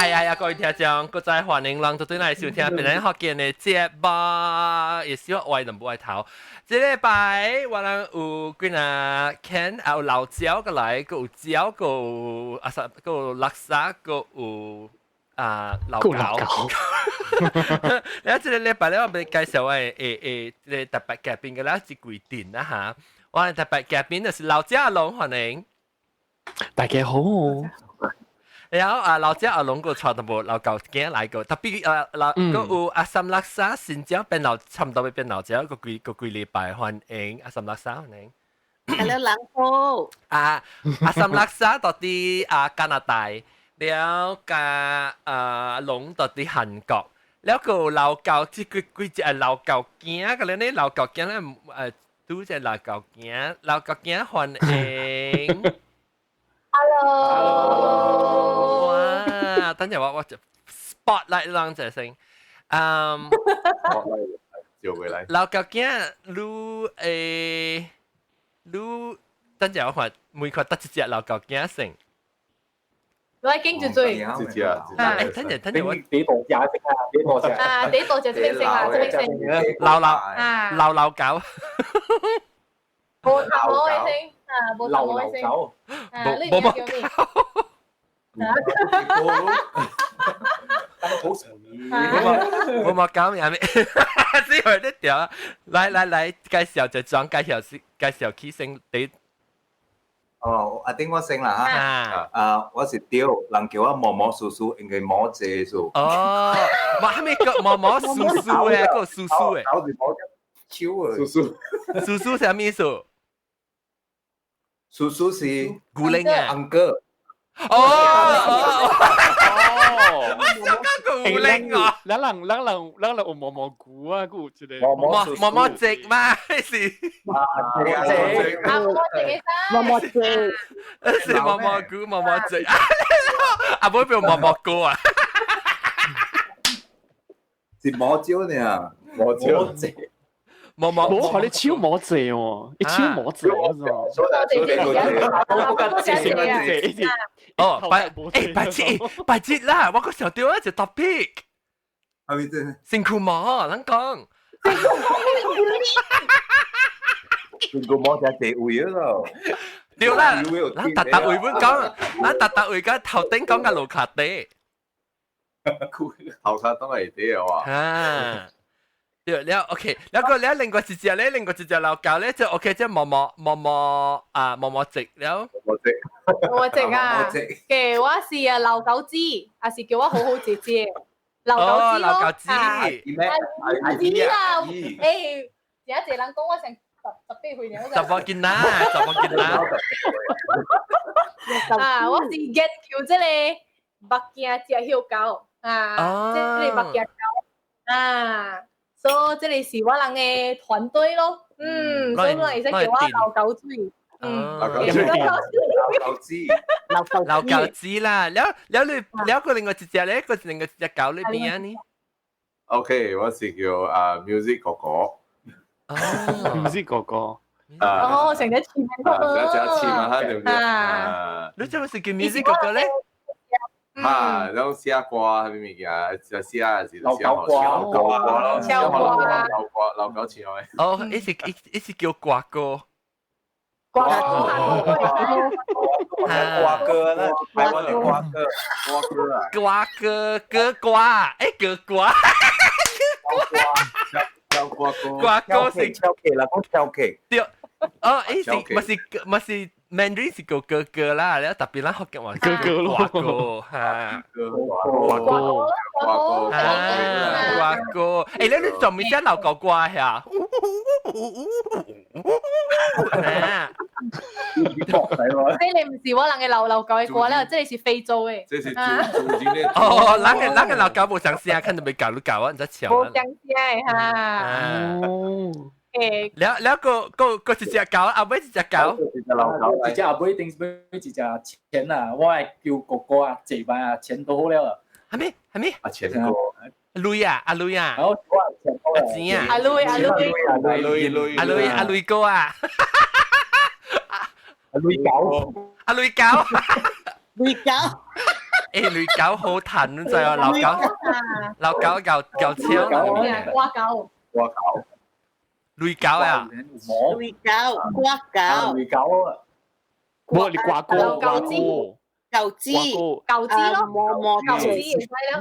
係啊，各位聽眾，閣再歡迎人對來收聽別人福建的節目，也是我愛同無愛頭。這禮拜我人有幾若 Ken，有老椒過來，閣有椒，閣有阿薩，閣有垃圾，閣有啊老狗。你這個禮拜咧，我欲介紹我的這個特別嘉賓嘅啦，是規定啦嚇。我的特別嘉賓就是老椒阿龍，歡迎。大家好。然後啊，老椒阿龍個帶淡薄老狗囝來過，特別啊老閣有阿三垃圾新椒變老，差唔多欲變老椒，閣幾閣幾禮拜，歡迎阿三垃圾，歡迎。 Hello，人好。啊，阿三垃圾到佇啊加拿大，了佮啊龍到佇韓國，了閣有老狗，這幾幾隻老狗囝，個咧老狗囝咧拄隻老狗囝，老狗囝歡迎。 Hello。哇！等陣我就 spotlight 啷一聲，照過來。老狗囝，你等陣我看每看得一隻老狗囝先。我經住最。一隻啊！等陣等陣我幾多隻先啊？幾多隻？啊，幾多隻這邊先啊？這邊先。老老啊，老老狗。無頭毛的先。啊，無頭毛的先。啊，你無叫咩？好神無冇搞咩？只係啲條，來來來，介紹就裝介紹介紹起先，你。哦，阿頂我先啦嚇，啊，我是雕，人叫我毛毛叔叔，因為毛濟數。哦，嘛係咪個毛毛叔叔嘅？個叔叔嘅。搞住毛手啊！叔叔，叔叔啥物意思？叔叔是古靈啊， uncle。哦哦，我想講古靈啊！咱人咱人咱人有毛毛菇啊，閣有一個毛毛毛直嘛，是。啊，啊，毛直嘅毛毛直，是毛毛菇毛毛直，啊，唔變毛毛菇啊！是毛蕉呢，毛蕉。毛毛，我看你手毛濟哦，一手毛濟啊！哦，白白節白節啦，我個想到一隻 topic，係咪真？辛苦毛，咱講。辛苦毛就地位咯。對啦，咱特特位本講，咱特特位講頭頂講個樓卡底。頭卡都係啲啊！啊。對了，OK，了個了另外一隻咧，另外一隻老狗咧就 OK，即毛毛毛毛啊毛毛直了。毛直，毛直啊！嘅我是啊老狗子，還是叫我好好姐姐。老狗子咯，老狗子，阿姨啊，誒，而家這人講我成18歲了。十八斤啦，十八斤啦。啊，我是研究這個目鏡食香狗啊，這個目鏡狗啊。所以這裡是我人的團隊咯，嗯，所以我會使叫我老狗子，嗯，老狗子，老狗子，老狗子啦，了了你了個另外一隻咧，個另外一隻狗你邊啊呢？OK，我是叫啊 Music 哥哥，哦，Music 哥哥，哦，成日似啊，成日似嘛，對唔對？啊，你做咩是叫 Music 哥哥咧？啊，攏寫歌啥物物件，寫寫是老狗歌，老狗歌咯，老歌，老歌，老狗唱的。哦，伊是伊伊是叫歌歌，歌歌，歌歌啦，台灣的歌歌，歌歌啊，歌歌歌歌，欸歌歌，歌歌歌歌是跳棋啦，講跳棋。對，哦，伊是嘛是嘛是。Mandarin 是叫哥哥啦，了特別咱福建話哥哥咯，歌嚇，歌歌歌歌歌歌，欸，你做咩聲老狗歌呀？這裡毋是我人的老老狗的歌了，這裡是非洲的。這是主主的。哦，咱个咱个老狗無相聲，看到沒搞你搞我，你在笑。無相聲的哈。哦。誒，了了個個個一隻狗，後尾一隻狗，一隻後尾頂尾一隻錢啊，我會叫哥哥啊，借擺啊，錢都好了。係咪係咪？阿錢哥，鐳啊，阿鐳啊，阿錢啊，阿鐳阿鐳阿鐳鐳阿鐳阿鐳哥啊，阿鐳狗，阿鐳狗，鐳狗，欸，雷狗好彈，你知啊？老狗老狗夠夠超啦，掛狗，掛狗，雷狗啊，雷狗，掛狗，雷狗啊，冇你掛哥，掛哥。舊枝，舊枝咯，毛毛舊枝，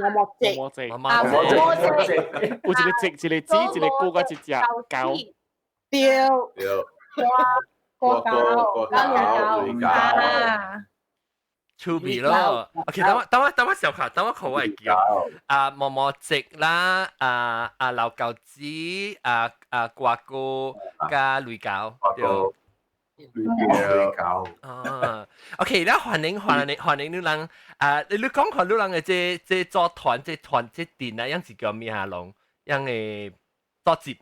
毛毛直，毛直，毛毛直，有一個直，一個枝，一個高，一隻狗，對，對，掛狗，掛狗，啊，趣味咯。OK，等我等我等我小下，等我口會叫啊毛毛直啦，啊啊老狗子，啊啊掛哥加雷狗，對。雷狗啊，OK，啦，歡迎歡迎歡迎你人啊！你講看你人嘅這這組團這團這店啊，樣是叫咩下龍？樣嘅組織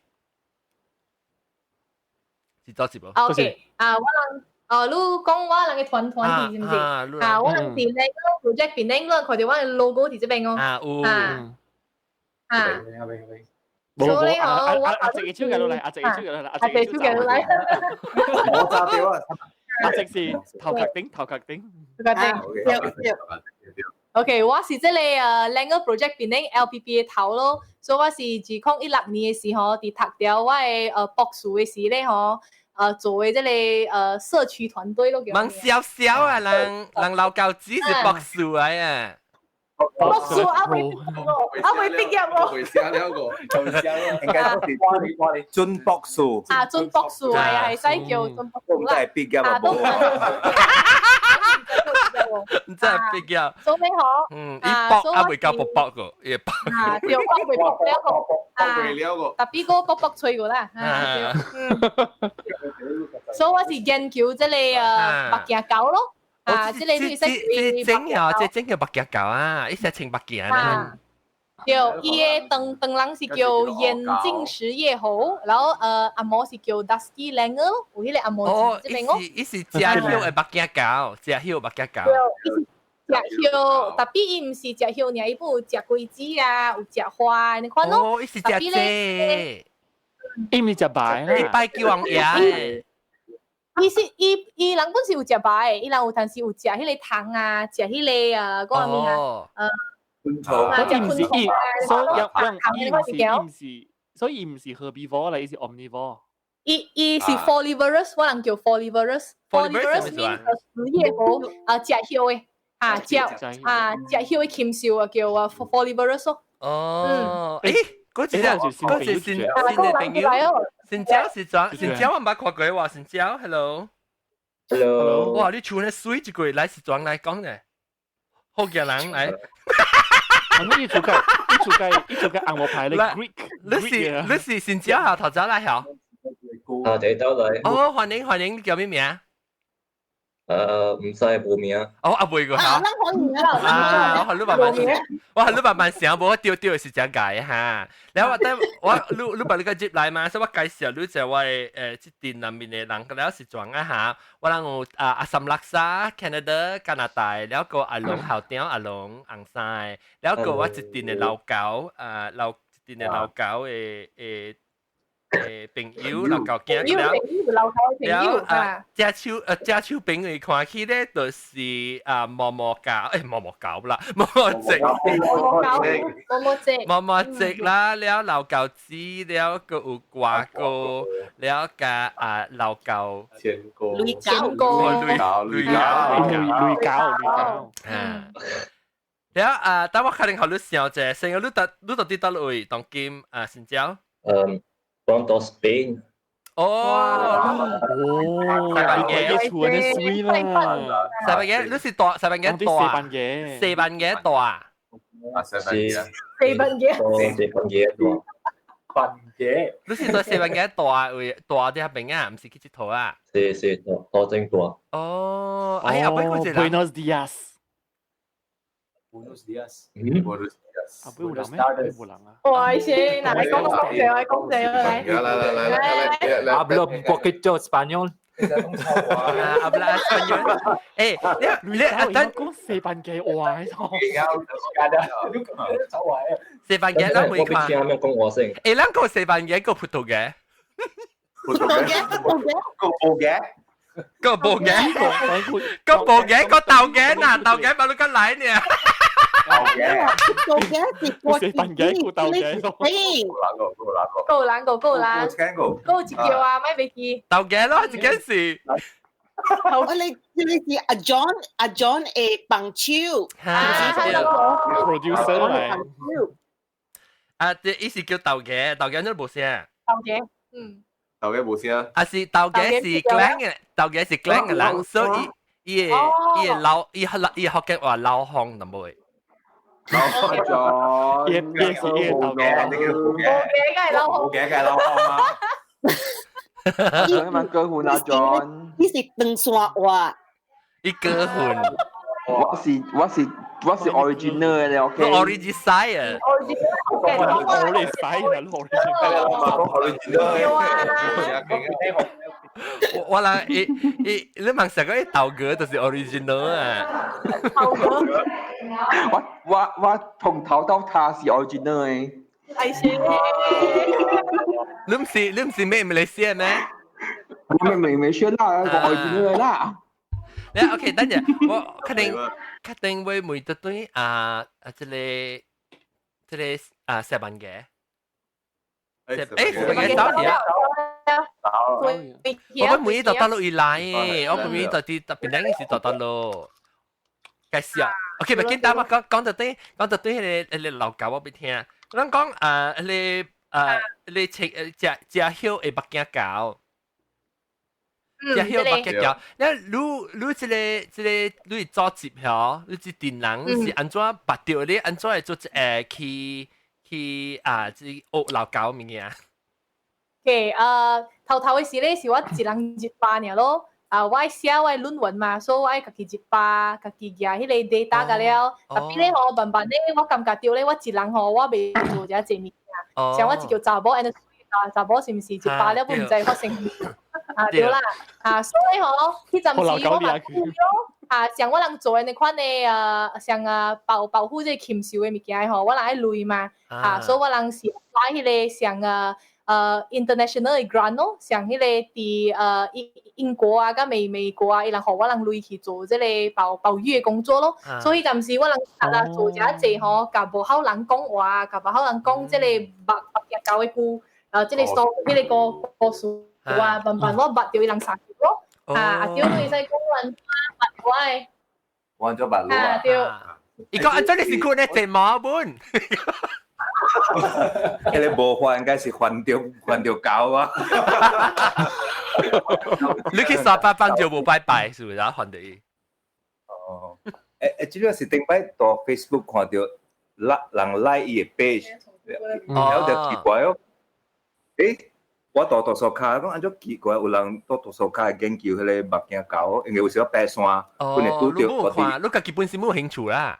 是組織無？OK，啊，我人哦，你講我人嘅團團體是毋是？啊，我人是那個 project 邊那個，看到我嘅 logo 佇這邊哦。啊，有啊啊。冇冇，阿阿阿直嘅超嘅落嚟，阿直嘅超嘅落嚟，阿直超嘅落嚟。我揸掉啊！阿直是頭殼頂，頭殼頂。頭殼頂。OK，我是這個兩個 project 邊頂 LPP 的頭咯，所以我是2016年的時候，佇讀掉我的博士的時咧吼，做的這個社區團隊咯。問笑笑啊，人人老教子是博士來啊。博士啊，未畢啊未畢業喎。未寫了個，未寫了，應該是準博士。啊，準博士啊，係使叫準博士啦。真係畢業啊，冇。真係畢業。所以嗬，嗯，伊博啊未夠博博個，伊博。啊，對，博未博了個，博未了個。特別個博博吹過啦。嗯。所以我是研究這個目鏡狗咯。啊！這個你識這整哦，這整叫目鏡狗啊，伊是穿目鏡啊。對，伊的當當人是叫眼鏡食葉猴，然後阿毛是叫 Dusky Langur，有彼個阿毛哦，這邊哦。伊是食葉的目鏡狗，食葉目鏡狗。對，伊是食葉，特別伊毋是食葉爾，伊本有食果子啊，有食花，你看咯。哦，伊是食這，伊毋是食白啦，伊拜叫王爺。伊是伊伊人本是有食白的，伊人有當時有食彼個糖啊，食彼個啊，嗰個咩啊？昆蟲。伊毋是伊，所以伊毋是伊毋是，所以伊毋是 herbivore 啦，伊是 omnivore。伊伊是 folivorous，我人叫 folivorous。folivorous means 食葉猴啊，食葉的啊，食啊食葉的禽獸啊，叫啊 folivorous 咯。哦，誒，嗰隻嗰隻新新的朋友。新椒是怎？新椒我毋捌看過喎，新椒，hello， hello，哇！你唱得水一句來是怎來講呢？好嘅人來，我呢做嘅，呢做嘅，呢做嘅硬我牌咧，Greek，你是你是新椒下頭仔來曉？啊，第兜來。哦，歡迎歡迎，你叫咩名？唔使報名。哦，阿妹個嚇。啊，啊，我係你慢慢，我係你慢慢想，無我丟丟是真解哈。然後我等我你你把你個接來嘛，所以我介紹你就我這店內面的人，了是怎啊哈？我人有啊阿三拉沙 Canada 加拿大，了個阿龍校長阿龍紅山，了個我一店的老狗啊老一店的老狗的的。誒朋友老狗囝了，了啊，隻手隻手朋友看起咧，就是啊毛毛狗，誒毛毛狗啦，毛毛隻，毛毛狗，毛毛隻，毛毛隻啦，了老狗子，了個有瓜哥，了加啊老狗，千哥，雷狗，雷狗，雷狗，雷狗，雷狗，啊。了啊，等我確定好你想者，先個你到你到底佗位當今啊新椒？嗯。講到 Spain。哦，哦，西班牙，你厝安尼水啦。西班牙，你是大西班牙大？西班牙大。啊，西班牙。西班牙。西班牙大。笨嘅。你是在西班牙大位大啲邊啊？毋是去佚佗啊？是是，大大正大。哦，哎呀，邊個一個？Buenos dias。 Buenos dias。嗯。 Buenos dias。啊，不有人咩？不有人啊。哇，先，來講講者，來講者，來。來來來來來。 Hablo un poquito español。 Habla español。誒，你你啊，等講西班牙話。西班牙咱會看。我聽咩講話先？誒，咱講西班牙，講葡萄牙。葡萄牙，葡萄牙，葡萄牙。個無嘅，個無嘅，個豆嘅嗱，豆嘅把你個來呢？豆嘅是過是笨嘅，個豆嘅。夠難個，夠難，夠一叫啊，咪袂記。豆嘅咯，一件事。我你是阿 John 阿 John 嘅幫手， producer 嚟。啊，這意思叫豆嘅，豆嘅都無聲。豆嘅，嗯。豆嘅無聲。啊是豆嘅是 Klang 嘅，豆嘅是 Klang 嘅人，所以伊會老伊伊學嘅話老風就冇會。老風伊伊是伊豆嘅，冇嘅，梗係老風。冇嘅，梗係老風啦。你問歌魂啊，John？你是長沙話。伊歌魂。我是 original 嘅，OK。 original 啊。 original original。我啦，伊伊你問成個豆哥就是 original 啊。豆哥。我從頭到他是 original 嘅。係先。你唔是咩馬來西亞咩？我咩馬來西亞啦，個 original 啦。你 OK，等陣我確定會每對對啊啊，這個啊石文嘅，石文嘅走去啊！我每到大陸以來，我每到啲特別兩件事到大陸。介紹，OK，咪簡單嘛，講到對，迄個老狗我俾聽。咱講啊，迄個啊，你食食食曉會目鏡狗。食曉目鏡狗，你你這個你組織吼，你這陣人是按怎捌著你？按怎會做去啊？這學老狗物件？ OK，頭頭嘅時咧是我一人一百爾咯。啊，我愛寫我的論文嘛，所以我愛家己一百，家己舉彼個 data 個了。特別咧吼，慢慢咧，我感覺著咧，我一人吼，我袂做遮濟物件。像我一個查某，安呢啊，查某是毋是一百了，毋知發生啊，對啦，啊，所以吼，彼陣時我嘛注意咯，啊，像我人做的那款的啊，像啊保護這個禽獸的物件吼，我人愛類嘛，啊，所以我人是買彼個像啊。international 的 grant 咯，像彼個佇英國啊，佮美國啊，伊人予我人類去做這個保育的工作咯。所以暫時我人啊做遮濟吼，共無好人講話，共無好人講這個目鏡狗的故，這個所彼個故事啊，慢慢我捌著伊人相熟咯。啊，對，會使講完捌我的。完咗捌啊，對。伊講啊，這你是看咧這毛本。彼個無還應該是還著狗啊！你去沙巴幫就無拜拜，是不是啊？還著伊。哦，這個是頂擺到 Facebook 看著，人 like 伊的 page，了就奇怪哦。我到圖書卡講按怎奇怪，有人到圖書卡研究彼個目鏡狗，因為有時白山，本來拄著嗰啲。你家己本身無興趣啦。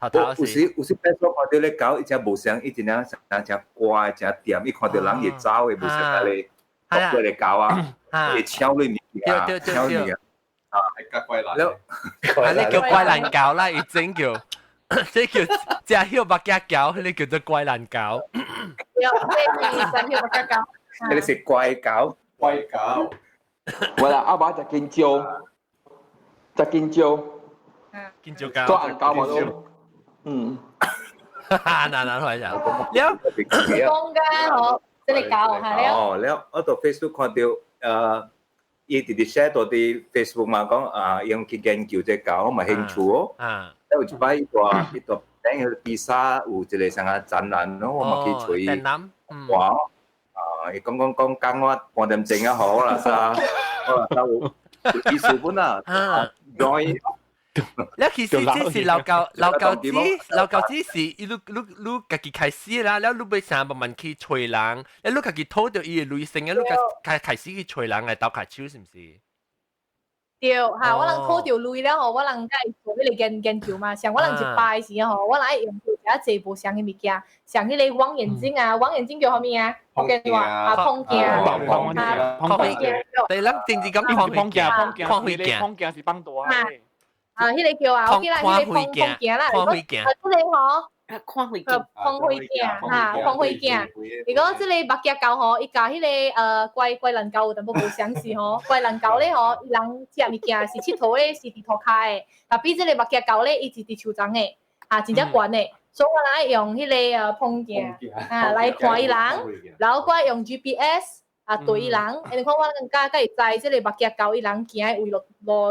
有時白山看著咧狗，伊只無相，伊真正誠乖，誠恬，伊看著人會走的，無像彼個國的狗啊，會搶你物件，搶物件。啊，係較怪難。啊，你叫怪難狗啦，伊真叫，這叫食曉目鏡狗，彼個叫做怪難狗。對，這是食曉目鏡狗。彼個是怪狗，怪狗。我啦，阿爸食金蕉，食金蕉。金蕉狗。做紅狗嘛都。嗯。哈，難難開下。了。講㗎嗬，這個狗係了。哦，了，我到 Facebook 看到，伊直直 share 到佇 Facebook 嘛，講啊，用去研究這狗，我嘛興趣哦。啊。有一擺伊蹛頂個比薩有一個啥個展覽咯，我嘛去揣伊。展覽。哇！啊，伊講我半點鐘啊好啦，啥，我啦啥有意思本啊。啊。join。你其實這是老狗子是伊你家己開始啦，了你欲啥慢慢去揣人，了你家己討著伊的類型啊，你家開始去揣人來鬥跤手是毋是？對，嚇！我人討著類了吼，我人才會做彼個研究嘛。像我人一擺時吼，我人愛用較濟無相的物件，像彼個望遠鏡啊，望遠鏡叫啥物啊？福建話啊，膨鏡啊，膨鏡。對，咱政治講膨鏡，膨鏡，膨鏡是放大。啊，彼個叫啊，我記得彼個膨鏡啦。啊，這個吼，啊，看火鏡，看火鏡哈，看火鏡。如果這個目鏡狗吼，伊共彼個乖乖蘭狗有淡薄無相似吼，乖蘭狗咧吼，伊人食物件是𨑨迌咧，是佇塗跤的，但比這個目鏡狗咧，伊是佇樹叢的，啊，真正懸的。所以我人愛用彼個膨鏡啊來看伊人，然後我用 GPS 啊對伊人，因為看我更加較會知這個目鏡狗伊人行的位路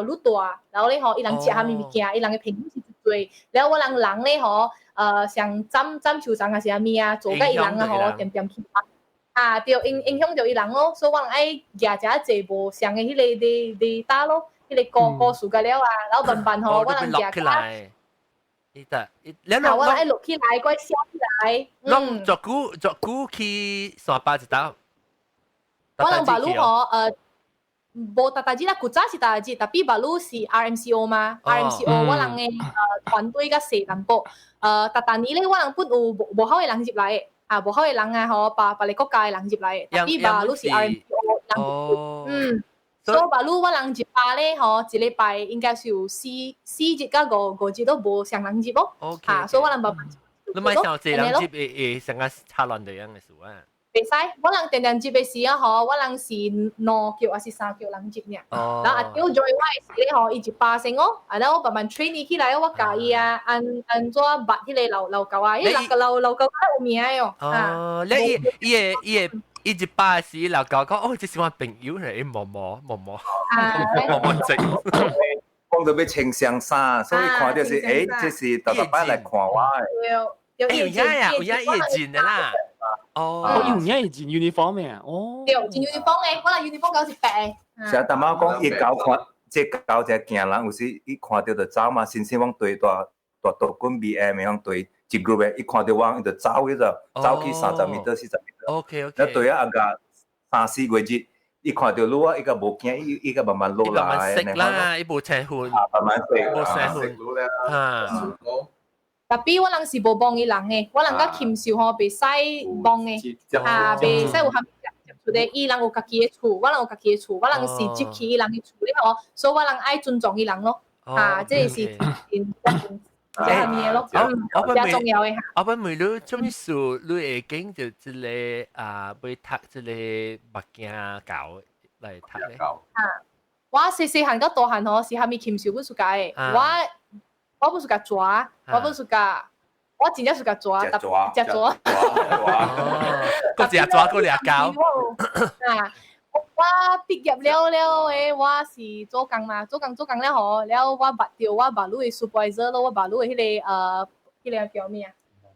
路愈大，然後咧吼，伊人食啥物物件，伊人的頻率是濟，然後我人人咧吼，像斬斬樹叢還是啥物啊，做甲伊人啊吼，點點去啊，對，影響著伊人咯，所以我人愛舉遮濟無相的彼個雷達咯，彼個高高數個了啊，然後慢慢吼，我人舉起來。伊得，你啊，我愛錄起來，閣寫起來。攏作久作久去山巴一道。我人巴魯吼，無逐逐日啦，古早是逐日，但比巴魯是 RMCO 嘛，RMCO 我人的團隊較細淡薄，逐逐年咧，我人本有無無好的人入來的，啊，無好的人啊吼，別別个國家的人入來的，但比巴魯是 RMCO 人，嗯。所以巴魯我人一百咧吼，一禮拜應該是有四日佮五日都無相人入哦。啊，所以我人慢慢。你莫想這人入會成個插亂的樣的事啊。袂使，我人定定入的時啊吼，我人是兩叫還是三叫人入爾。然後阿丟 join 我的時咧吼，伊一百先哦，啊，然後我慢慢 train 伊起來，我教伊啊，按怎捌彼個老老狗啊，因為老老老狗較有名的哦。哦，你伊伊個伊個。伊一擺時老狗講，哦，這是我朋友嚟，摸摸摸摸摸摸整。講到欲穿雙衫，所以看著是，這是逐逐擺來看我的。有影呀，有影伊會進的啦。哦，有影會進 uniform 的哦。對，進 uniform 的，我人 uniform 狗是白的。是啊，淡仔講伊狗看，這狗這驚人，有時伊看著就走嘛，先先往對大大大滾 BM 的，往對一 group 的，伊看著我，伊就走去就走去30米到40米。 OK。那對啊，阿個三四個月，伊看著你啊，伊個無驚，伊個慢慢落來。慢慢識啦，伊無青粉。慢慢識，無青粉。嚇。但比我人是無幫伊人的，我人佮禽獸吼，袂使幫的，啊，袂使有蝦米接觸的。伊人有家己的厝，我人有家己的厝，我人是入去伊人的厝咧吼，所以我人愛尊重伊人咯。啊，這個是真這係咩咯？我比較重要的嚇。我問問你，做咩事你會經就這個啊，欲讀這個目鏡狗來讀咧？啊，我細細漢到大漢吼，是蝦米禽獸阮 suka 的。我本 suka 蛇，我本 suka，我真正 suka 蛇，食蛇。閣食蛇，閣掠狗。啊！我畢業了了誒，我是做工嘛，做工做工了吼，了我捌著我巴魯的 supervisor 咯，我巴魯的彼個叫咩啊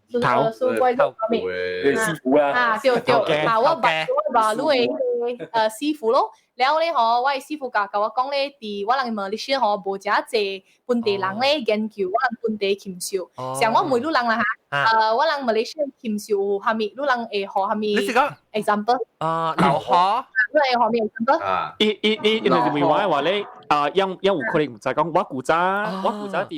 ？supervisor 叫咩？師傅啊！啊，對對，啊，我捌我巴魯的彼個師傅咯，了咧吼，我的師傅共我講咧，佇我人馬來西亞吼，無誠濟本地人咧研究我人本地禽獸，像我問你人啦嚇，我人馬來西亞禽獸有蝦米？你人會予蝦米？你是講 example？啊，老虎。你會予蝦米 example？伊伊伊，因為是問我話咧，啊，因有可能毋知講，我古早佇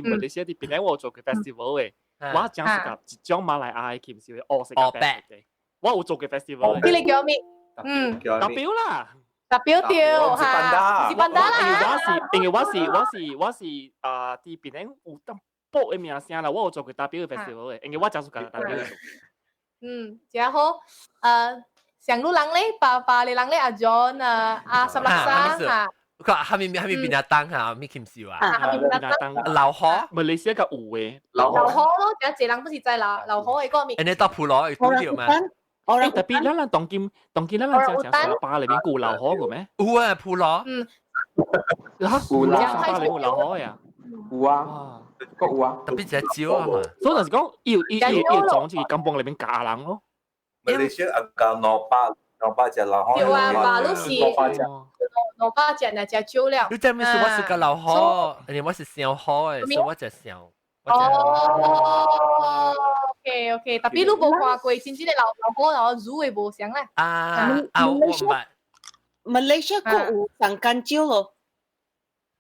馬來西亞佇檳城我有做過 festival 的，我講是甲一種馬來亞的禽獸的烏色嘅白的，我有做過 festival。彼個叫咩？嗯，代表啦。代表對嚇，是 panda 啦。因為我是啊，佇檳城有淡薄的名聲啦，我有做過代表的 festival 的，因為我真 suka 代表的。嗯，真好。上路人咧，爸爸的人咧，阿 John 啊，阿十六生嚇。佢話蝦米變阿當嚇，咩禽獸啊？蝦米變阿當。老虎。馬來西亞有的。老虎咯，有一人不是知老老虎的個名。你到普羅會拄著嗎？欸，特別咱咱當今當今咱咱正正沙巴裏面有老虎個咩？有啊，普羅。嗯。嚇，有啦，沙巴裏面有老虎呀？有啊，閣有啊。特別隻少啊嘛。所以就是講，伊有伊伊伊種就是甘榜裏面教人咯。馬來西亞有200隻老虎。對啊，巴魯是200隻，那隻少了。你知唔知我是個老虎，你我是小虎的，所以我隻小。哦，OK OK，但比你無看過真正的老老虎，然後煮的無相啦。啊啊，我毋捌。馬來西亞閣有上干蕉咯。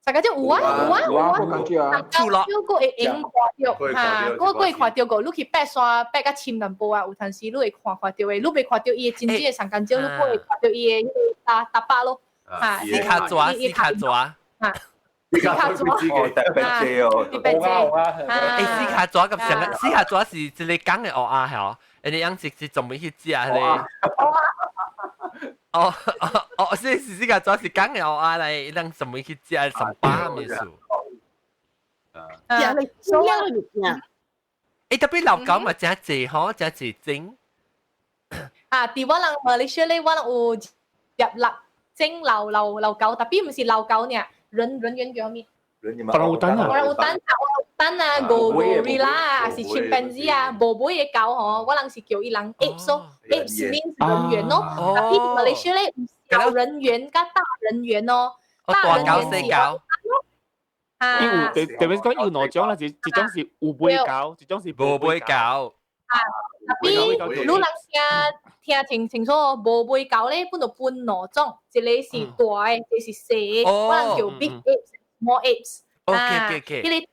上干蕉有啊有啊有啊，上干蕉啊，上干蕉閣會用看著，哈，閣會看著個，你去爬山爬較深淡薄啊，有陣時你會看著的，你袂看著伊的真正的上干蕉，你閣會看著伊的彼個搭搭巴咯，哈，四跤蛇，四跤蛇，哈。四跤蛇，哦，特別濟哦，特別濟。欸，四跤蛇佮上個四跤蛇是一個講的烏鴉吼，因為樣是是專門去食彼個。哦哦哦，是是四跤蛇是講的烏鴉來，伊人專門去食三百物事。食嚟煮了物件。欸，特別老狗嘛，誠濟吼，誠濟種。啊，佇我人馬來西亞咧，我人有入六種老老老狗，特別毋是老狗爾，人人猿叫啥物？orang utan 啊，orang utan 啊，orang utan 啊，gorilla 啊，是 chimpanzee 啊，無尾的狗吼，我人是叫伊人 apes 咯，apes means 人猿咯。特別馬來西亞咧有小人猿佮大人猿哦，大人猿是狗。伊有特特別講有兩種啦，一一種是有尾狗，一種是無尾狗。啊，特別你人聽聽清清楚，無尾狗咧，分做分兩種，一個是大的，一個是細的，我人叫 big apes、small apes。啊，彼個大的咧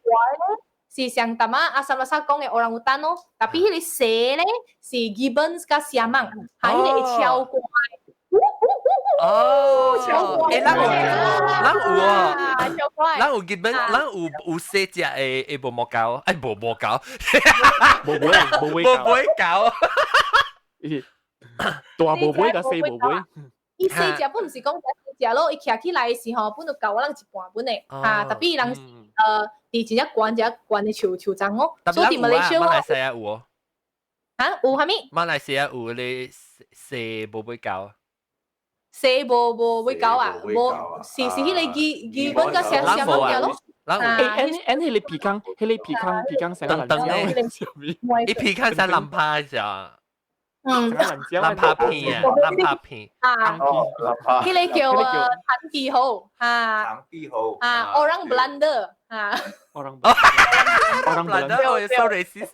是像淡仔阿三阿三講的 orang utan 咯，特別彼個細咧是 gibbons 佮siamang，哈，彼個會超乖。哦，欸，咱有咱有哦，咱有 gibbon，咱有有細隻的的無毛狗，哎，無毛狗，無尾無尾無尾狗，大無尾佮細無尾。伊細隻本毋是講細隻咯，伊徛起來的時候本就夠我人一半本的，哈，特別伊人佇真正懸只懸的樹樹叢哦。所以佇馬來西亞馬來西亞有哦。哈，有啥物？馬來西亞有咧細無尾狗。細無無尾狗啊，無是是彼個基基本佮啥啥物件咯。欸，按按彼個皮康，彼個皮康皮康成個藍椒，伊皮康成藍趴咋？嗯，藍趴片啊，藍趴片。啊，彼個叫長臂猴啊，長臂猴啊，orang Belanda 啊，orang orang Belanda，我 so racist。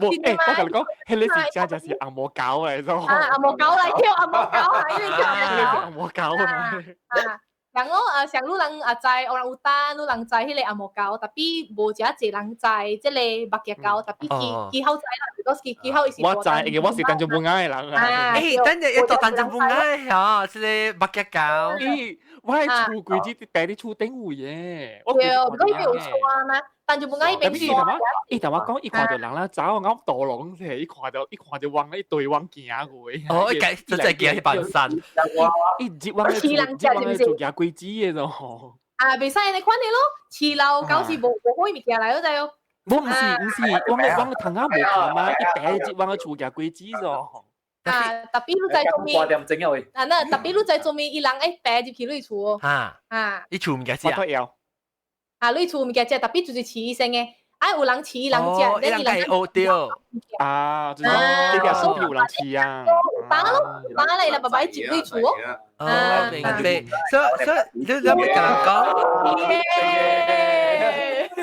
無，欸，我共你講，彼個是真正是紅毛狗來做。啊，紅毛狗來叫紅毛狗，啊，彼個叫紅毛狗。啊，人哦，啊，像你人啊知 orang utan，你人知彼個紅毛狗，特別無誠濟人知這個目鏡狗，特別佢佢好知啦，如果佢佢好是。我知，因為我是欉松布亞的人啊。欸，等陣一到欉松布亞嗬，這個目鏡狗。咦，我喺厝櫃子擺佇厝頂位嘅。對，不過彼邊有山嗎？欉松布亞彼邊山。伊同我講，伊看著人咧走，我導龍者，伊看著伊看著往一堆往行過。哦，伊計真係行彼半山。伊入往咧厝，入往咧厝行幾子的咯。啊，袂使按呢款的咯，飼老狗是無無好物件來，你知哦。無，毋是毋是，我我個窗仔無看嘛，伊白入往個厝行幾子咯。啊，特別你知做咩？掛點鐘啊喂。啊，那特別你知做咩？伊人愛爬入去你厝哦。啊啊！伊厝物件食。啊，你厝物件食，特別就是飼醫生的，啊有人飼，人食，你人家學著。啊，就是這條樹有人飼啊。打咯，打嚟啦，爸爸入你厝哦。啊，明白。所以所以你你欲共人講？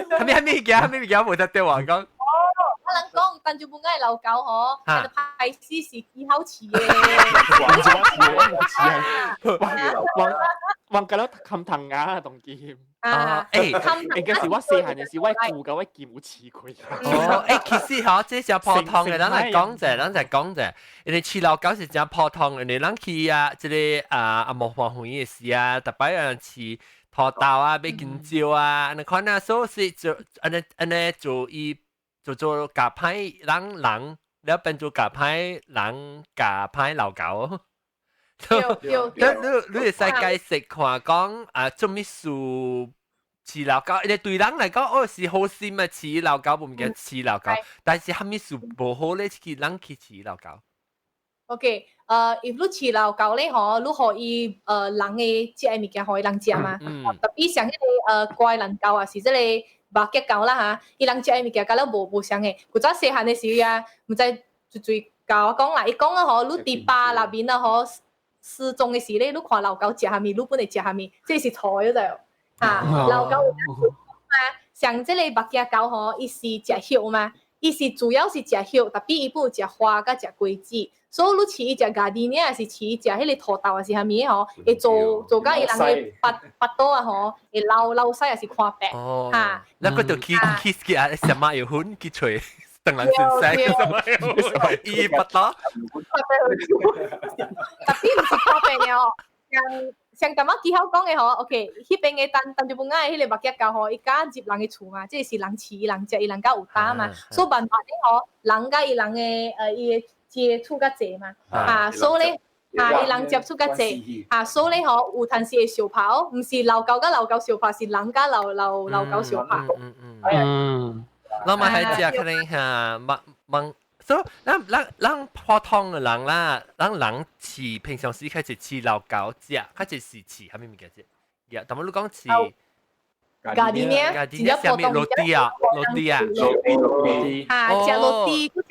啥物啥物物件？啥物物件無得對話講？我人講，欉松布亞老狗吼，歹勢是幾好飼的。我我覺得冚藤芽同劍。啊，欸，應該是我細漢的時，我舅佮我劍有飼過。哦，欸，其實吼，這是普通的，咱來講者，咱來講者，因為飼老狗是誠普通，因為咱去啊，這個啊啊木花園的時啊，逐擺有人飼土豆啊，買香蕉啊，按呢款啊，所以是做按呢按呢做伊做做共歹人人，了變做共歹人共歹老狗。你你會使解釋看講啊，做物事飼老狗？因為對人來講，哦是好心啊，飼老狗無物件飼老狗，但是啥物事無好咧？去人去飼老狗。 OK，if 你飼老狗咧吼，你予伊人的食的物件，予伊人食嘛。特別像彼個乖蘭狗啊，是這個目鏡狗啦哈，伊人食的物件佮咱無無相的。古早細漢的時啊，毋知最最教我講啦，伊講啊吼，你佇巴內面啊吼。失蹤的時咧，你看老狗食啥物，你本會食啥物，這是錯的，知無？哈，老狗有嘛，像這個目鏡狗吼，伊是食葉嘛，伊是主要是食葉，特別伊本有食花佮食果子，所以你飼伊食 gardenia，還是飼伊食彼個土豆，還是啥物吼，會做做甲伊人的腹腹肚啊吼，會流流屎，還是看白。哈，那個就去去去啊，什麼有粉去揣。鄧蘭先生，什麼伊腹肚？特別毋是看白了，像像感覺技巧講嘅嗬，OK，彼邊嘅單單就本愛彼個目鏡狗吼，伊敢入人嘅厝嘛，這是人飼人食，伊人敢有膽嘛，所以慢慢咧吼，人佮伊人嘅伊嘅接觸較濟嘛，啊，所以咧。啊，伊人接觸較濟，啊，所以咧吼，有陣時會相拍哦，毋是老狗佮老狗相拍，是人佮老老老狗相拍。咱嘛係食可能嚇，問問，所以咱咱咱普通嘅人啦，咱人飼平常時開始飼老狗食，開始是飼啥物物件食？呀，但係你講飼。 Gardenia， Gardenia 啥物 roti 啊，roti 啊， roti，啊，食 roti，閣食。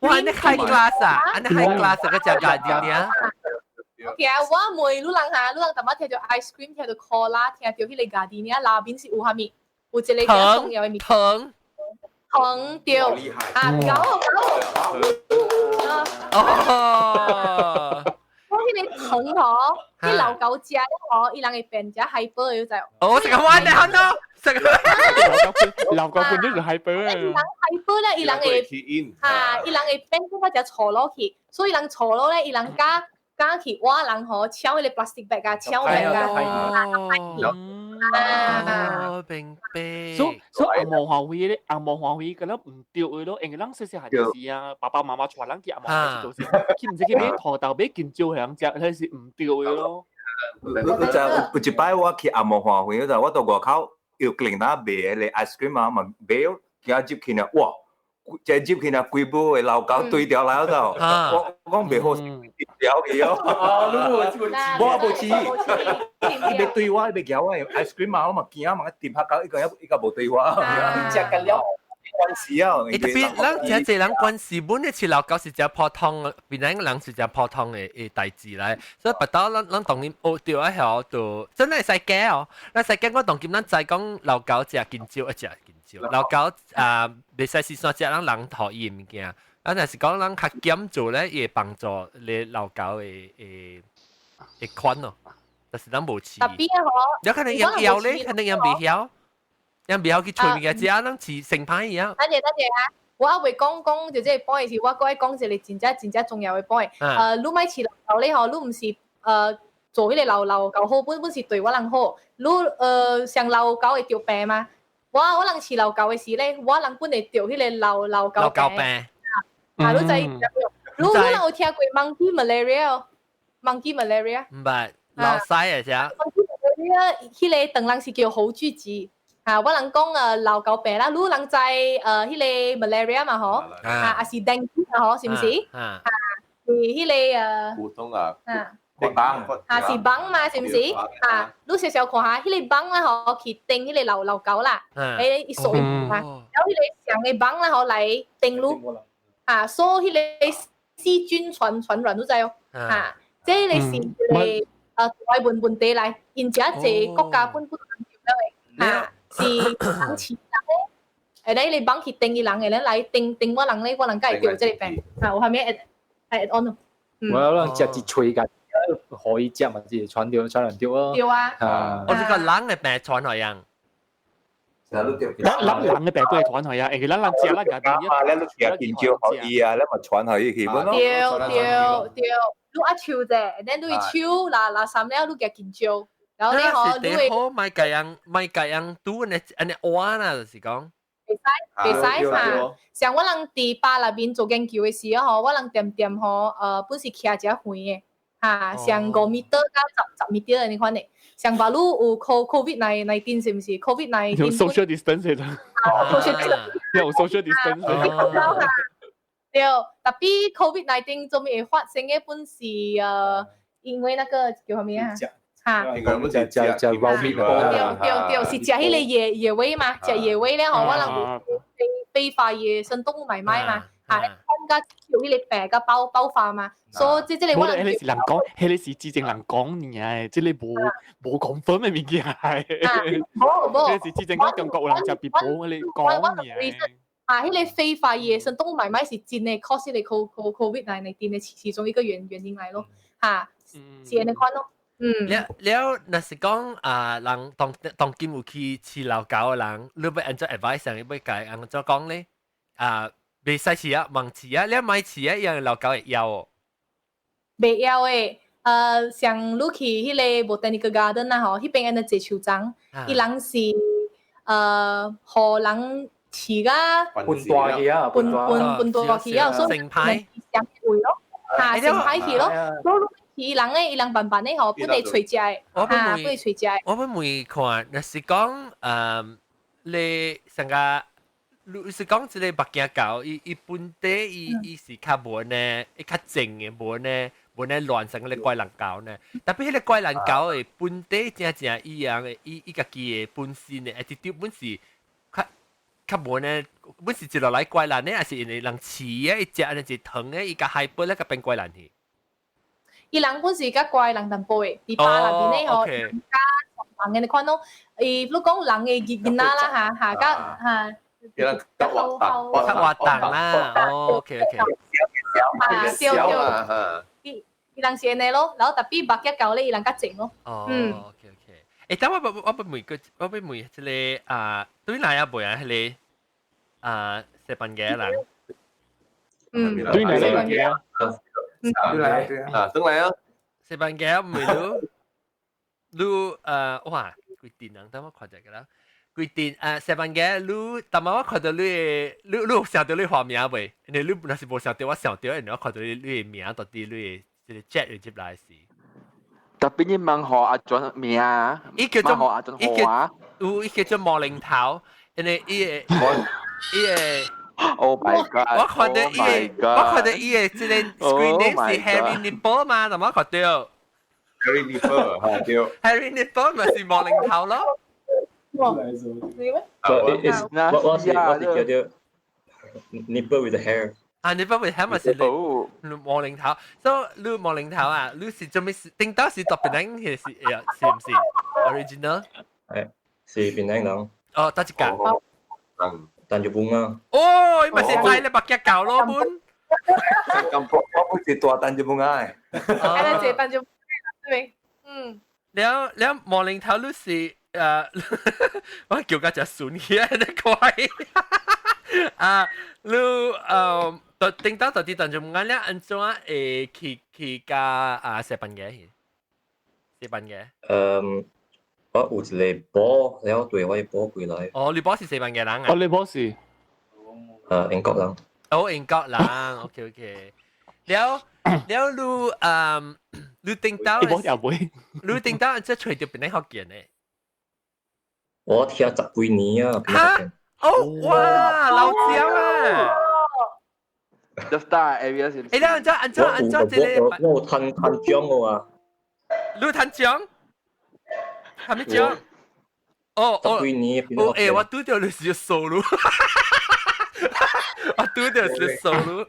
哇，你 high class 啊，你 high class 個食 Gardenia。 OK 啊，我問你人哈，你人淡薄聽著 ice cream，聽著 cola，聽著彼個 Gardenia，內面是有啥物？有一個較重要的物。糖。糖對。啊，狗狗。哦。我彼個糖吼，彼老狗食了吼，伊人會變成 hyper 的，你知無？哦，食個玩的好喏，食個。老狗本就是 hyper 啊。伊人 hyper 咧，伊人會哈，伊人會變成較錯落去，所以人錯落咧，伊人敢敢去挖人吼，搶彼個 plastic bag 啊，搶 bag 啊。哦，明白。所以紅毛花卉咧，紅毛花卉敢若毋對的咯，因為咱細細漢時啊，爸爸媽媽帶咱去紅毛花卉做時，佢毋知去買土豆買香蕉予人食，彼是毋對的咯。你知有一擺我去紅毛花卉嗰陣，我到外口有另那賣的 ice cream 啊，嘛買，今入去呢，哇！這入去呢，規部的老狗對掉來咗，我講袂好，掉去哦。我無飼，伊欲對我，伊欲撬我 ice cream 嘛，我嘛驚嘛，掂下狗，伊個伊個無對我。食緊了。關事啊！特別咱誠濟人關事，本咧飼老狗是誠普通，邊個人是誠普通的的代誌來，所以別到咱咱當今學著啊曉就真係會使假哦。咱使假我當今咱知講老狗食香蕉，啊食香蕉，老狗啊袂使時山食咱人討厭物件。啊，若是講咱較減做咧，伊會幫助你老狗的的的款咯。但是咱無飼。特別啊，有可能養枵咧，可能養袂曉。人袂曉去揣物件食，咱飼成歹伊啊。等陣等陣啊！我還未講講就這個 point 是，我閣愛講一個真正真正重要的 point。你莫飼老狗咧吼，你毋是做彼個老老狗好，本本是對我人好。你像老狗會著病嗎？我我人飼老狗的時咧，我人本會著彼個老老狗病。啊，你知？你你人有聽過 monkey malaria 哦？monkey malaria？毋捌，老屎啊只。 monkey malaria 彼個唐人是叫猴聚集。啊，我人講老狗病啦，你人知彼個 malaria 嘛吼，啊，還是 dengue 嘛吼，是毋是？啊，是彼個普通啊，啊，蚊啊是蚊嘛，是毋是？啊，你小小看下，彼個蚊啦吼，去叮彼個老老狗啦，伊索伊嘛，然後彼個上個蚊啦吼來叮你，啊，所以彼個細菌傳傳染，你知哦？啊，這個是一個大問問題來，𪜶遮濟國家本本人的，啊。是人飼人咧，會咧你蚊去叮伊人，會咧來叮叮我人咧，我人才會著這個病。啊，有啥物會會按咯？我人食一喙個，予伊食嘛，是傳著傳染著咯。對啊。啊。我這個人的病傳予人。咱咱人的病不會傳予啊，因為咱人食咱家己。啊，咱都食香蕉予伊啊，咱嘛傳予伊去本咯。對對對，你握手者，咱你手拿拿衫了，你舉香蕉。然後咧吼，你會好莫共人莫共人拄按呢按呢換啦，就是講。袂使袂使哈，像我人佇巴內面做研究的時候吼，我人恬恬吼，本是徛誠遠的，哈，像5米到十十米的按呢款的。像把你有 COVID-19 是毋是？COVID-19 有 social distance 的。 social distance。有 social distance。對，tapi COVID-19 做咩會發生的本是因為那個叫啥物啊？哈，食食食 raw meat。對對對，是食彼個野野味嘛，食野味咧吼，我人有非非法野生動物買賣嘛，哈，參加有彼個病個爆爆發嘛，所以這這個我人。彼個是人講，彼個是之前人講爾，這個無無 confirm 的物件。無無。彼個是之前講中國有人食別婆，彼個講爾。啊，彼個非法野生動物買賣是真的 cause 彼個 COVID-19 的其中一個原原因來咯，哈，是按呢款咯。嗯，了了，若是講啊，人當當今有去飼老狗的人，你欲按怎 advice 你欲共按怎講咧？啊，袂使飼啊，莫飼啊，你莫飼啊，因為老狗會枵哦。袂枵的，像你去彼个 Botanical Garden 啊吼，彼邊按呢濟樹欉，伊人是予人飼甲搬大去啊，搬搬搬大去啊，所以成排上位咯，嚇成排去咯，所以伊人咧，伊人慢慢咧吼，本來揣食的，嚇本來揣食的。我本問看，若是講你成個。你是講這個目鏡狗，伊伊本地伊伊是較無呢，伊較靜的無呢，無呢亂成個怪人狗呢。特別彼个怪人狗的本地正正伊樣的，伊伊家己的本身的 attitude 本是較較無呢，本是一落來怪人呢，還是因為人飼的，伊食呢一糖的，伊共害本咧，共變怪人去。伊人本是較乖人淡薄的，佇巴內面咧吼，較人的款咯。伊你講人的囡仔啦嚇嚇，較嚇。較活動，較活動啦。哦，OK OK。啊，笑笑。伊伊人是按呢咯，然後特別目鏡狗咧，伊人較靜咯。哦，OK OK。欸，等我我我欲問個，我欲問這个啊，對哪一輩啊？彼个啊，西班牙人。嗯，對哪一輩啊？對來對啊，轉來啊！西班牙問你，你哇，幾電人？等我看一下啦。規定啊，西班牙，你逐擺我看到你的，你你有想著你花名未？因為你若是無想著，我想著，因為我看到你你的名到底你的這个 chat 入來時。特別你問何阿俊名啊？伊叫做何阿俊何啊？有伊叫做毛領頭，因為伊的伊的。 Oh my god！我看到伊的，我看到伊的這个 screen name 是 Harry Nipple 嘛，逐擺看到。 Harry Nipple 嚇對。 Harry Nipple 咪是毛領頭咯。我我我是我是叫做 nipple with the hair。啊，nipple with hair 咪是你毛領頭，所以你毛領頭啊，你是做咩事？頂到是特別人係是是唔是 original？係是檳城人。哦，佗一間？嗯，丹絨布亞。哦，伊咪是在你目鏡狗咯本。咁我我不是大丹絨布亞。啊，這丹絨布亞對，嗯。了了毛領頭你是？我叫佢隻筍起來，你快啊！你到頂到到底當中我咧按怎會去去佮啊西班牙去？西班牙？我有一个某，了對我某過來。哦，你某是西班牙人啊？哦，你某是？英國人。哦，英國人，OK OK。了了，你你頂到？你某也會。你頂到這揣著邊個福建的？我聽十幾年啊。哈！哦，哇，老蔣啊！The Star area 是。欸，你按怎按怎按怎這个？我有趁趁獎的啊。你有趁獎？啥物獎？哦哦。十幾年。哦，欸，我拄著你是數咯。我拄著是數咯。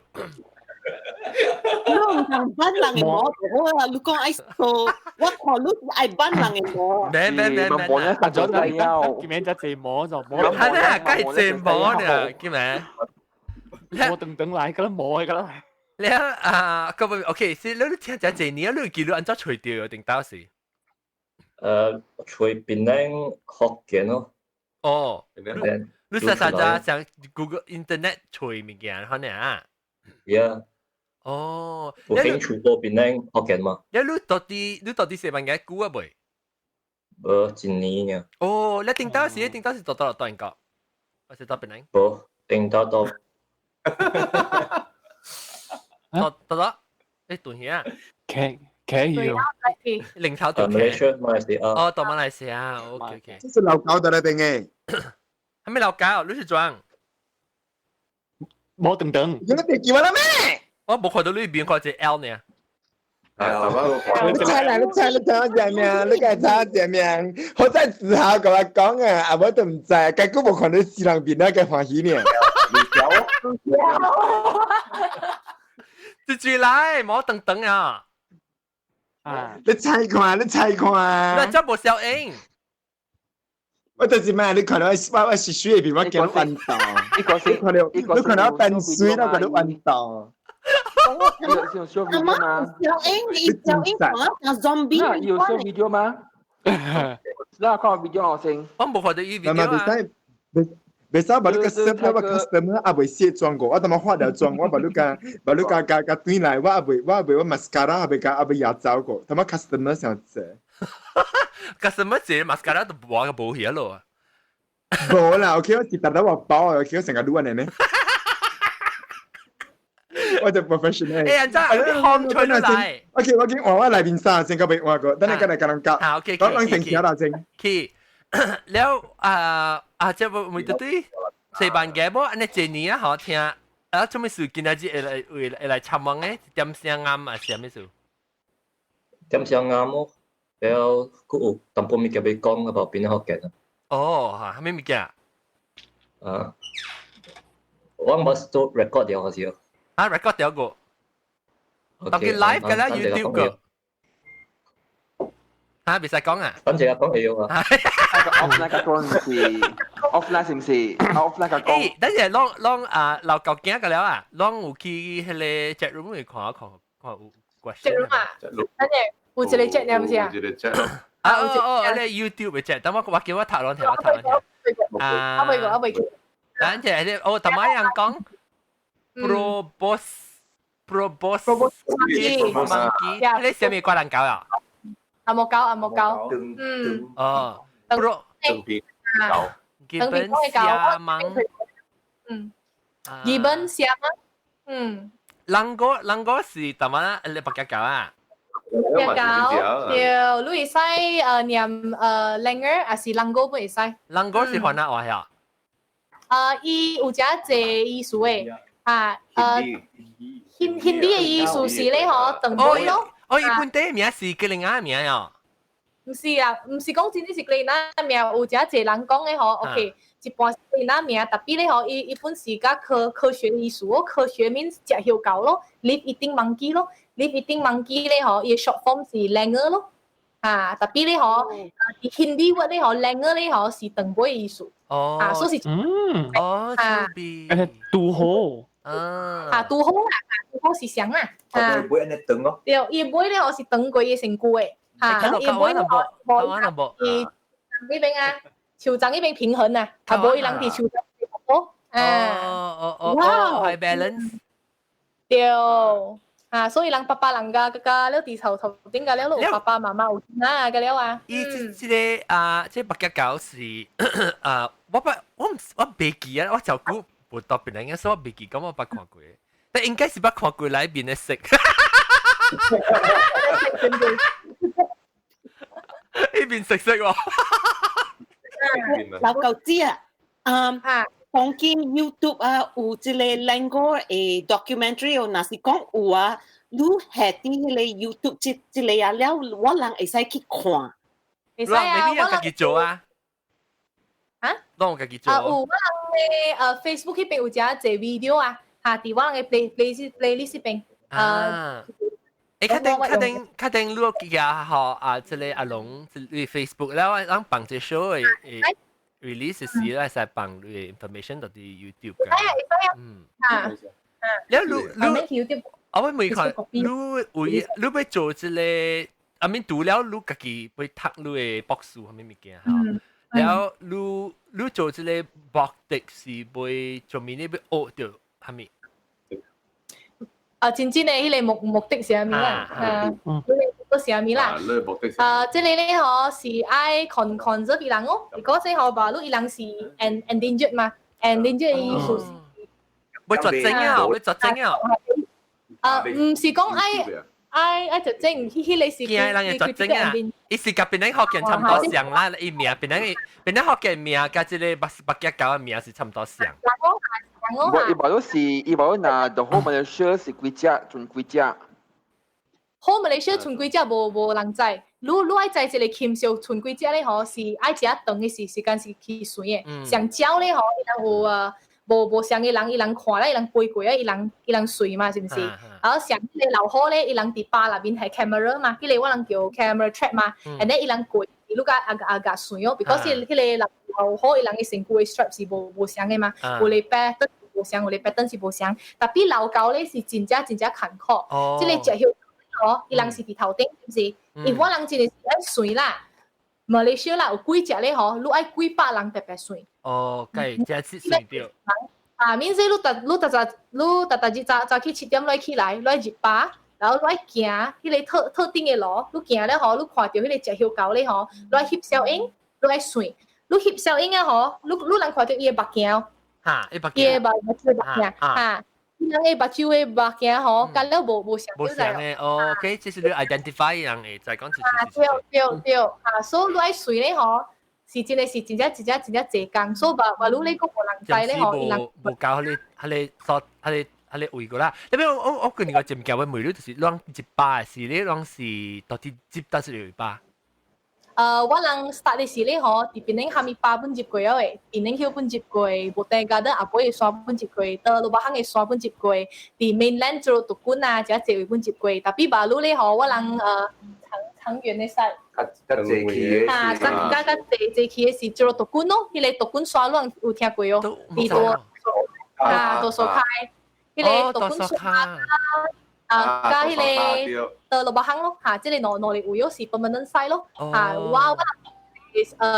你毋通扮人的模就好啊！你講愛數，我看你愛扮人的模。免免免免，阿咗你，叫名就借模就模。係啊，梗係借模呢，叫名。我等等來，個啦摸個啦。你啊，咁啊，OK，是你聽這濟年，你記錄按怎揣著定到時？揣檳城福建咯。哦，你實實在上 Google Internet 揣物件，可能啊。 Yeah。哦，有興趣過檳城福建嗎？你你到底你到底西班牙久啊未？無一年爾。哦，你頂到時，你頂到時到到到英國，還是到檳城？無，頂到到。到到到，欸，斷去啊？企企要。零頭斷馬來西亞，馬來西亞。哦，到馬來西亞，OK OK。這是老高的那邊誒。還沒老高，你是裝？冇等等。你哋叫我啦咩？我無看到你邊看一個 L 呢。你猜啦，你猜，你猜我隻名，你該猜我隻名，好在自豪共我講啊，啊我都毋知，結果無看到死人面啊，該歡喜呢。直住來，冇等等啊！啊！你猜看，你猜看。那這無效應。我就是咩？你看到我我是水的面，我見到彎道。你個你看到你看到我變水，我看到彎道。有 show video 嗎？小英，你小英講啊，zombie。有 show video 嗎？那看 video 我先。我無看到伊 video 啊。袂使把你個 serve 我 customer 也未卸妝過，我淡仔化了妝，我把你個把你個加加轉來，我也未我 mascara 也未加也未壓走過，淡仔 customer 想濟。 customer 這 mascara 都無個無去咯。無啦，OK，我是特登話包啊，OK，我成個擼安尼呢。我就 professional。欸，安怎你烘出來？OK，我經換我內面衫先，個未換過，等下過來共人夾。好，OK，我講先聽啦先。去了啊啊！這無每對對西班牙無按呢一年啊，好聽啊，做咩事今仔日會來會會來參問的？點聲啱啊，是啥物事？點聲啱哦，了閣有淡薄物件欲講啊，無變福建啊。哦，哈，啥物物件？啊，我冇做 record 掉好似。啊，record 掉過。當佢 live 㗎啦，YouTube 個。嚇，袂使講啊？等陣啊，講會用啊。 offline 個講是 offline 是唔是？offline 個講。誒，等陣攏攏啊，老舊囝個了啊，攏有去彼個 chat room 去看一看，看有 question。 chat room 啊？等陣有一個 chat 呢，唔是啊？有一個 chat 咯。啊哦哦，你 YouTube 嘅 chat，等我我叫我讀攏聽，我讀攏聽。啊，未過，未過。等陣你哦，頭擺人講 probos probos monkey，你啥物掛人狗啊？阿莫狗，阿莫狗，嗯。哦，pro 長皮狗， gibbon 蝦蟒，gibbon 蝦蟒，嗯。人個人個是淡仔你白夾狗啊？白狗，對，你會使念langur，還是 langur 不會使？ langur 是番仔話呀？伊有誠濟意思的，啊，Hindi 的意思是咧嗬，長尾咯。哦，伊本地名是吉林亞名哦。毋是啊，毋是講真正是吉林亞名，有誠濟人講的嗬。OK，一半是吉林亞名，特別咧嗬，伊伊本是佮科科學意思哦，科學 means 食香狗咯，leaf eating monkey 咯，leaf eating monkey 咧嗬，伊 short form 是 langur 咯。啊，特別咧嗬，Hindi word 咧嗬，langur 咧嗬是長尾意思。哦。啊，所以是哦，拄好。啊。啊，拄好啊，拄好是啥啊？啊，尾按呢長咯。對，伊尾咧嗬是長過伊身軀的。嚇，伊尾咧嗬，伊呢邊啊，樹叢呢邊平衡啊，啊無伊人佇樹叢哦，啊，哦哦哦，係 balance。對，啊，所以人爸爸人家個個了佇頭頭頂個了，有爸爸媽媽有啊個了啊。伊這這個啊，這白鴿狗是啊，我不我唔我袂記啊，我就估無特別人，所以我袂記，咁我捌看過，但應該是捌看過內面的色。呢邊食色喎。老狗子啊，嗯，當今 YouTube 啊，有這個 langur 的 documentary 哦，若是講有啊，你下佇彼個 YouTube 這這個啊了，我人會使去看。會使啊，我家己做啊。啊？攏家己做。啊，有我人的Facebook 彼邊有誠濟 video 啊，嚇，佇我人的 playlist 彼邊。啊。欸，確定確定確定，你加號啊，這個阿龍，這個 Facebook，然後咱放這 show 的 release 時咧，使放你 information 到佇 YouTube 㗎。會使啊，會使啊。啊。了你你，我會問看，你為你欲做這個，I mean 除了你家己欲讀你的博士啥物物件吼，了你你做這個目的是欲做物你欲學著啥物？啊，真正的彼個目目的是啥物啦？啊，彼個目的是啥物啦？啊，這個咧嗬是愛 conserve 伊人哦，如果說嗬吧，你伊人是 endangered 嘛，endangered 意思是欲絕種啊，欲絕種啊！啊，毋是講愛愛愛絕種，彼彼個是驚人會絕種啊！伊是佮檳城福建差毋多像啦，伊名檳城檳城福建名佮這個白白鴿狗的名是差毋多像。無，伊無都是，伊無若就好馬來西亞是幾隻，賰幾隻？好馬來西亞賰幾隻無無人知。你你愛知這個禽獸賰幾隻咧吼，是愛誠長的時時間是去算的。上鳥咧吼，伊人有啊，無無相的人，伊人看咧，伊人飛過啊，伊人伊人隨嘛，是毋是？然後上彼個老虎咧，伊人佇巴內面係 camera 嘛，彼個我人叫 camera trap 嘛，and then 伊人過，你共啊啊共算哦，because 彼個老虎伊人的身軀的 stripe 是無無相的嘛，有咧 pattern 無相，有咧 pattern 是無相，特別老狗咧是真正真正艱苦，這個食香哦，伊人是佇頭頂，是毋是？因為我人真的是愛算啦，馬來西亞啦，有幾隻咧嗬，你愛幾百人白白算。哦，計這是算掉。啊，免說你逐逐你逐逐日早早起7點來起來，來入巴，然後來行彼個特定的路，你行了吼，你看著彼個食香狗咧吼，來翕小影，你愛算，你翕小影啊吼，你人看著伊的目鏡，嚇，伊目鏡，伊的目目睭目鏡，嚇，伊人的目睭的目鏡吼，佮了無相。無相的，哦，OK，這是你 identify 人會再講一次。啊，對對對，啊，所以你愛算咧吼。是真的是真正真正真正濟工，所以話話你咧個無人知咧吼，伊人無夠彼個彼個所彼個彼個位過啦。特別我個人個一物件我問你，就是攏一百是你攏是到底接到是一百？我人 start 的時咧吼，佇檳城哈密巴本入過了的，檳城 hill 本入過，Botanic Garden 後尾的山本入過，到羅巴漢的山本入過，佇 mainland 做獨軍啊，這濟位本入過。特別馬路咧吼，我人長長遠的賽。較濟去的。啊，較較較濟濟去的是做獨軍咯，彼個獨軍山攏有聽過哦，佇多啊多數開，彼個獨軍山啊，加彼個到羅巴漢咯，嚇，這個兩個位是 permanent site 咯，嚇，我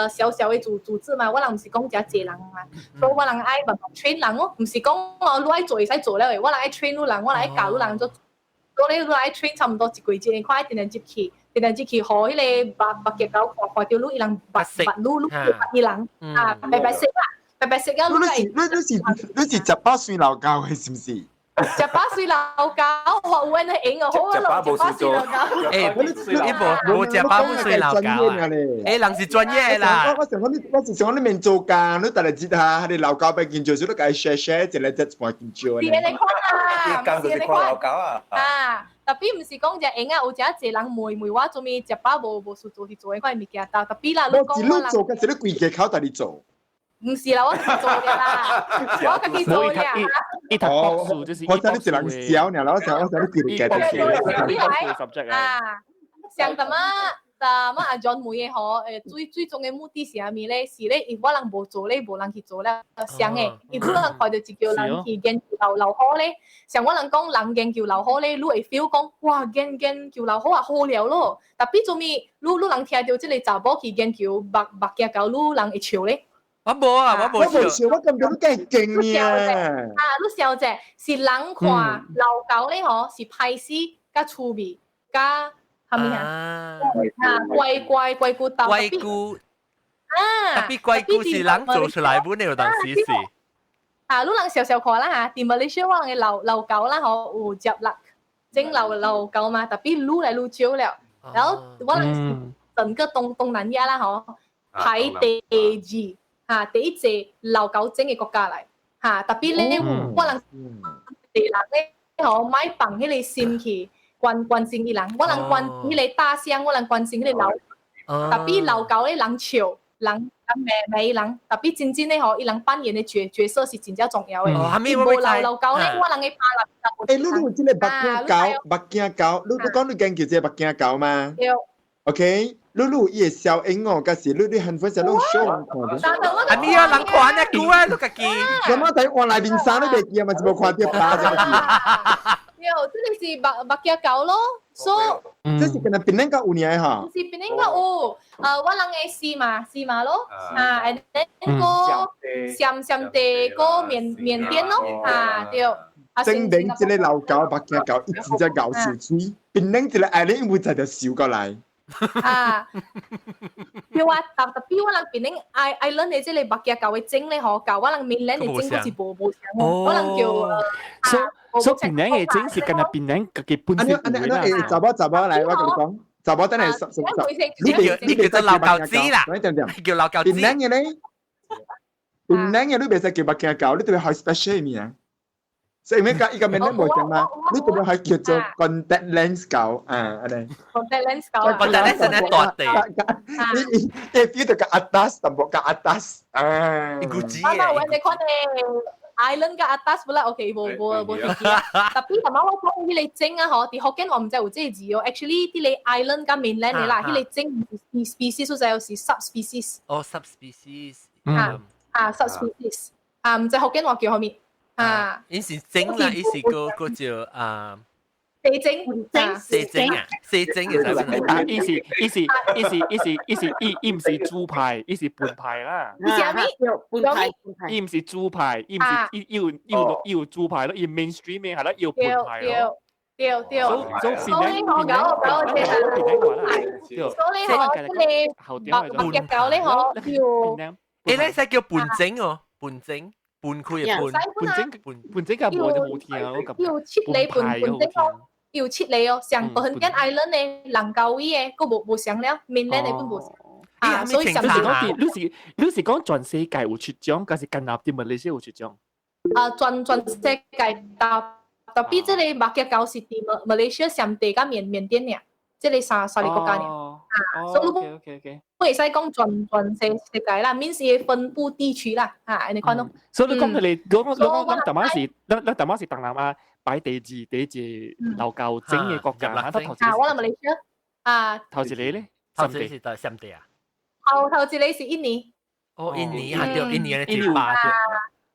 小小的組織嘛，我人毋是講誠濟人嘛，所以我人愛慢慢 train 人咯，毋是講哦，你愛做會使做了的，我人愛 train 你人，我人愛教你人做，所以你愛 train 差毋多一季節，看愛定定入去。定定入去，予彼個目目鏡狗看看著你，伊人捌捌你，你捌伊人，啊，白白識啦，白白識啊！你是18歲老狗的是毋是？18歲老狗，我有安尼用哦，好啊，18歲老狗。欸，你無18歲老狗啊？欸，人是專業啦。我想講你，我是想講你免做工，你逐日節下，你老狗變研究，所以你共伊 share share 一個一半研究。是按呢款啊，工就是看老狗啊。啊，特別毋是講只閒啊，有誠濟人問問我做物食飽無事做去做彼款物件，但特別啦，你講我你做，是你規家口逐日做。毋是啦，我是做的啦，我家己做的。伊讀博士就是我知你一人小爾，我想你規家做。啊，像什麼？什麼阿 John 問的吼，最最終的目的是啥物咧？是咧，因我人無做咧，無人去做咧，像的，伊可能看著一個人去研究老虎咧，像我人講人研究老虎咧，你會 feel 講哇，研究老虎啊好了咯。特別做物，你人聽著這個查某去研究目鏡狗，你人會笑咧？我無啊，我無笑，我感覺你梗係勁啊！啊，你笑者是人看老狗咧吼，是歹勢佮趣味佮。係咪啊？啊，乖乖乖菇豆，乖菇啊，特別乖菇是人做出來本的，當時是。啊，你人小小看啦嚇，佇馬來西亞我人的老老狗啦吼，有接力整老老狗嘛，特別愈來愈少了。然後我人整個東南亞啦吼，排第二嚇，第一隻老狗整的國家來嚇，特別咧我人第人咧吼，莫放彼個心去。關心伊人，我人關彼個大象，我人關心彼個老，特別老狗咧人笑，人人罵罵伊人，特別真正咧吼，伊人扮演的角色是真正重要的。無老老狗咧，我人會拍人。欸，你有這個目鏡狗，目鏡狗，你講你研究這個目鏡狗嗎？對。 OK，你有伊的小影哦，還是你很分享攏 show 人看？阿咪啊，人看呢久啊，你家己。咁我睇換內面衫你袂記啊嘛，是無看著拍這個。對，這個是目鏡狗咯，所以這是敢若檳城較有爾哈。是檳城較有，我人的司馬司馬咯，啊，and then 個暹暹地個緬甸咯，啊對。證明這個老狗目鏡狗伊真正𠢕受喙，檳城這個愛你會在就收過來。啊，對啊，特別我人檳城 island 的這個目鏡狗的種咧吼，佮我人 mainland 的種閣是無相的，我人叫所以檳城的種是敢若檳城家己本身有的啦。查某查某來，我共你講，查某等下十十十，你叫做老狗子啦，叫老狗子。檳城的咧，檳城的你袂使叫目鏡狗，你特別開 special 名。所以咩講？伊個名無像嘛，你特別係叫做 contact lens 狗啊，按呢。 contact lens 狗。 contact lens 係大地。你你 feel 到較 atas，淡薄較 atas 啊。伊古子啊，我你看咧，island 較 atas 不啦？OK，無無無記啊。特別頭先我講彼個種啊，嗬，佇福建我毋知有這個字哦。Actually，佇個 island 佮 mainland 的啦，彼個種毋是 species，所在是 subspecies。哦，subspecies。啊啊，subspecies。啊，毋知福建話叫啥物？啊，伊是種啦，伊是個個叫啊，四整，四整啊，四整其實啊，伊是伊是伊是伊是伊是伊伊毋是主派，伊是本派啦。伊是啥物？本派，伊毋是主派，伊毋是伊伊有伊有伊有主派咯，伊 mainstream 嘅係啦，伊有本派咯。對對。所以所以我搞搞這個，所以我這個目目鏡狗咧嗬，叫誒，你使叫半整哦，半整。半開嘅半，半整半半整嘅無就好聽咯，咁要切你半半整咯，要切你哦。上本間 island 咧，蘭高威嘅，個無無上了，mainland 嘅本無上。啊，所以你是講你是你是講全世界有出獎，還是干焦佇馬來西亞有出獎？啊，全世界特別這個目鏡狗是佇馬來西亞、暹地佮緬甸爾，這個三個國家爾。啊，所以你不會使講全世界啦，免是分布地區啦，啊，按呢款咯。所以你講佢哋，講講講大馬是，咱大馬是東南亞排第二第一老高整嘅國家，啊，我嚟馬來西亞，啊，頭一個咧，頭一個是佗暹地啊？頭一個是印尼。哦，印尼啊，對，印尼嘅一百對，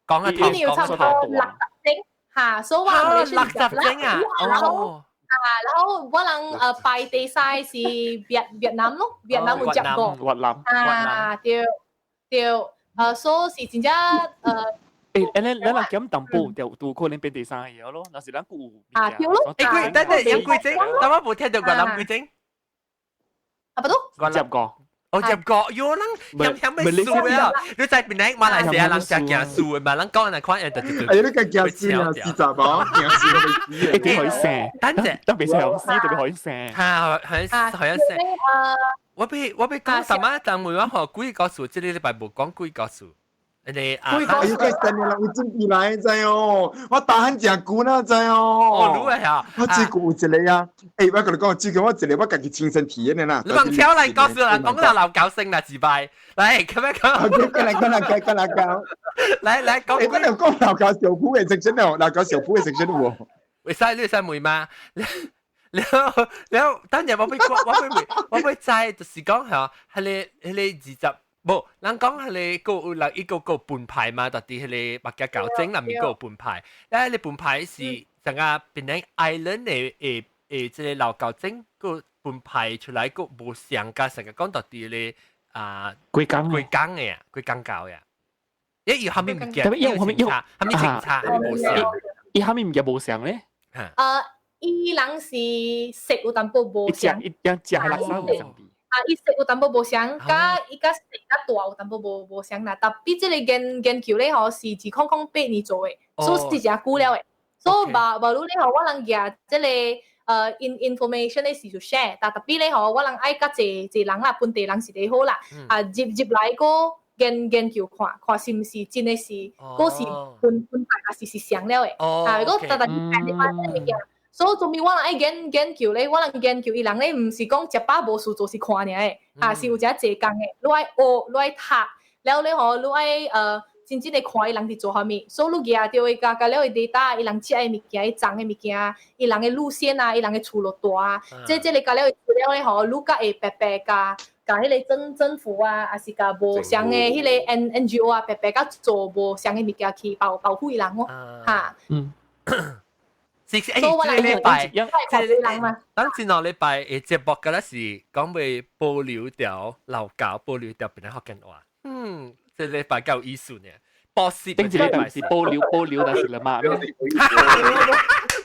講啊，印尼有差不多60整，嚇，所以我馬來西亞60整啊，哦。啊，然後我人排第三是越南咯，越南有接過。越南。啊，對對，所以是真正。誒，咱咱人減淡薄，就都可能變第三個咯。若是咱有。啊，對咯。誒，幾等等，有幾種？等我無聽到越南幾種？啊，不都？接過。哦，接過，喲，咱聽聽咩數啊？你在邊個馬來西亞人食驚數的嘛？咱講那款會特別。哎，你個驚數啊，四十噃，驚數一定可以生。等陣，特別是紅絲，特別可以生。嚇，很好像生。我欲講什麼？但問我學幾個數，這個禮拜無講幾個數。你啊，哎呦，該新年啦，有準備來知哦。我打漢誠久啦，知哦。哦，你啊，我這久有一個啊，欸，我跟你講，這個我一個我家己親身體驗的啦。你問超來告訴人，講到老高聲啦，自拜。來，咁樣講。過來，過來，過來講。來來講。欸，我有講老高小鋪的食真哦，老高小鋪的食真喎。會使你使問嗎？了了，等陣我欲知，就是講嚇，彼個20。無，人講彼個閣有人伊閣閣分派嘛，佇彼個目鏡狗整內面閣有分派。啊，彼個分派是成個變成 island 的這個老狗整閣分派出來，閣無相佮成個講佇彼個啊，規工規工的啊，規工狗的。欸，伊啥物物件？伊有啥物清查？啥物無相？伊啥物物件無相咧？伊人是色有淡薄無相，伊食食垃圾無相比。啊，伊色有淡薄無相，佮伊佮細佮大有淡薄無相啦。特別這個研究咧吼，是2008年做的，所以是誠久了的。所以無無論咧吼，我人舉這個information 咧是就 share，但特別咧吼，我人愛較濟濟人啦，本地人是最好啦。啊，入來個研究看看是毋是真的是，閣是分派還是是相了的。啊，如果逐逐去看你發這個物件。所以，做咪我人愛研究咧，我人研究伊人咧，毋是講食飽無事做是看爾的，啊是有誠濟工的，你愛學，你愛讀，了咧吼，你愛真正的看伊人佇做啥物，所以你舉著伊共共了伊 data，伊人食的物件，伊髒的物件，伊人的路線啊，伊人的厝落大啊，這個共了伊資料咧吼，你較會白白共共彼個政府啊，抑是共無相的彼個 NGO 啊，白白共做無相的物件去保護伊人哦，哈。嗯。是欸，這個禮拜，這個咱前兩禮拜的節目，敢若是講欲保留著老狗，保留著變福建話。嗯，這禮拜夠有意思呢。保時頂一禮拜是保留保留，但是了嘛？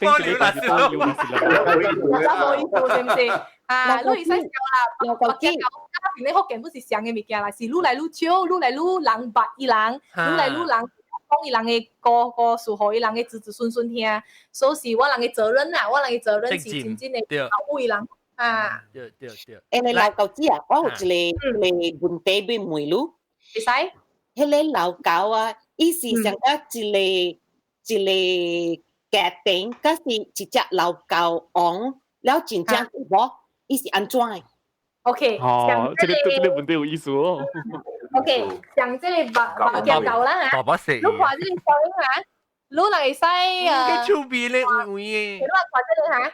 保留但是保留但是了嘛？無意思是毋是？啊，你會使笑啦，目鏡狗佮你福建不是相的物件啦，是愈來愈少，愈來愈人捌伊人，愈來愈人。講伊人的故事，予伊人的子子孫孫聽，所以是我人的責任啦，我人的責任是真正的保護伊人啊。對對對。欸，你老狗子啊，我有一個問題欲問你。會使？彼個老狗啊，伊是上個一個一個家庭，佮是一隻老狗王，了真正有無？伊是按怎的？ OK，哦，這個問題有意思哦。 OK，像這個目鏡狗啦嚇，你看這個小影嚇，你若會使啊？趣味咧，有有的。你看這個嚇，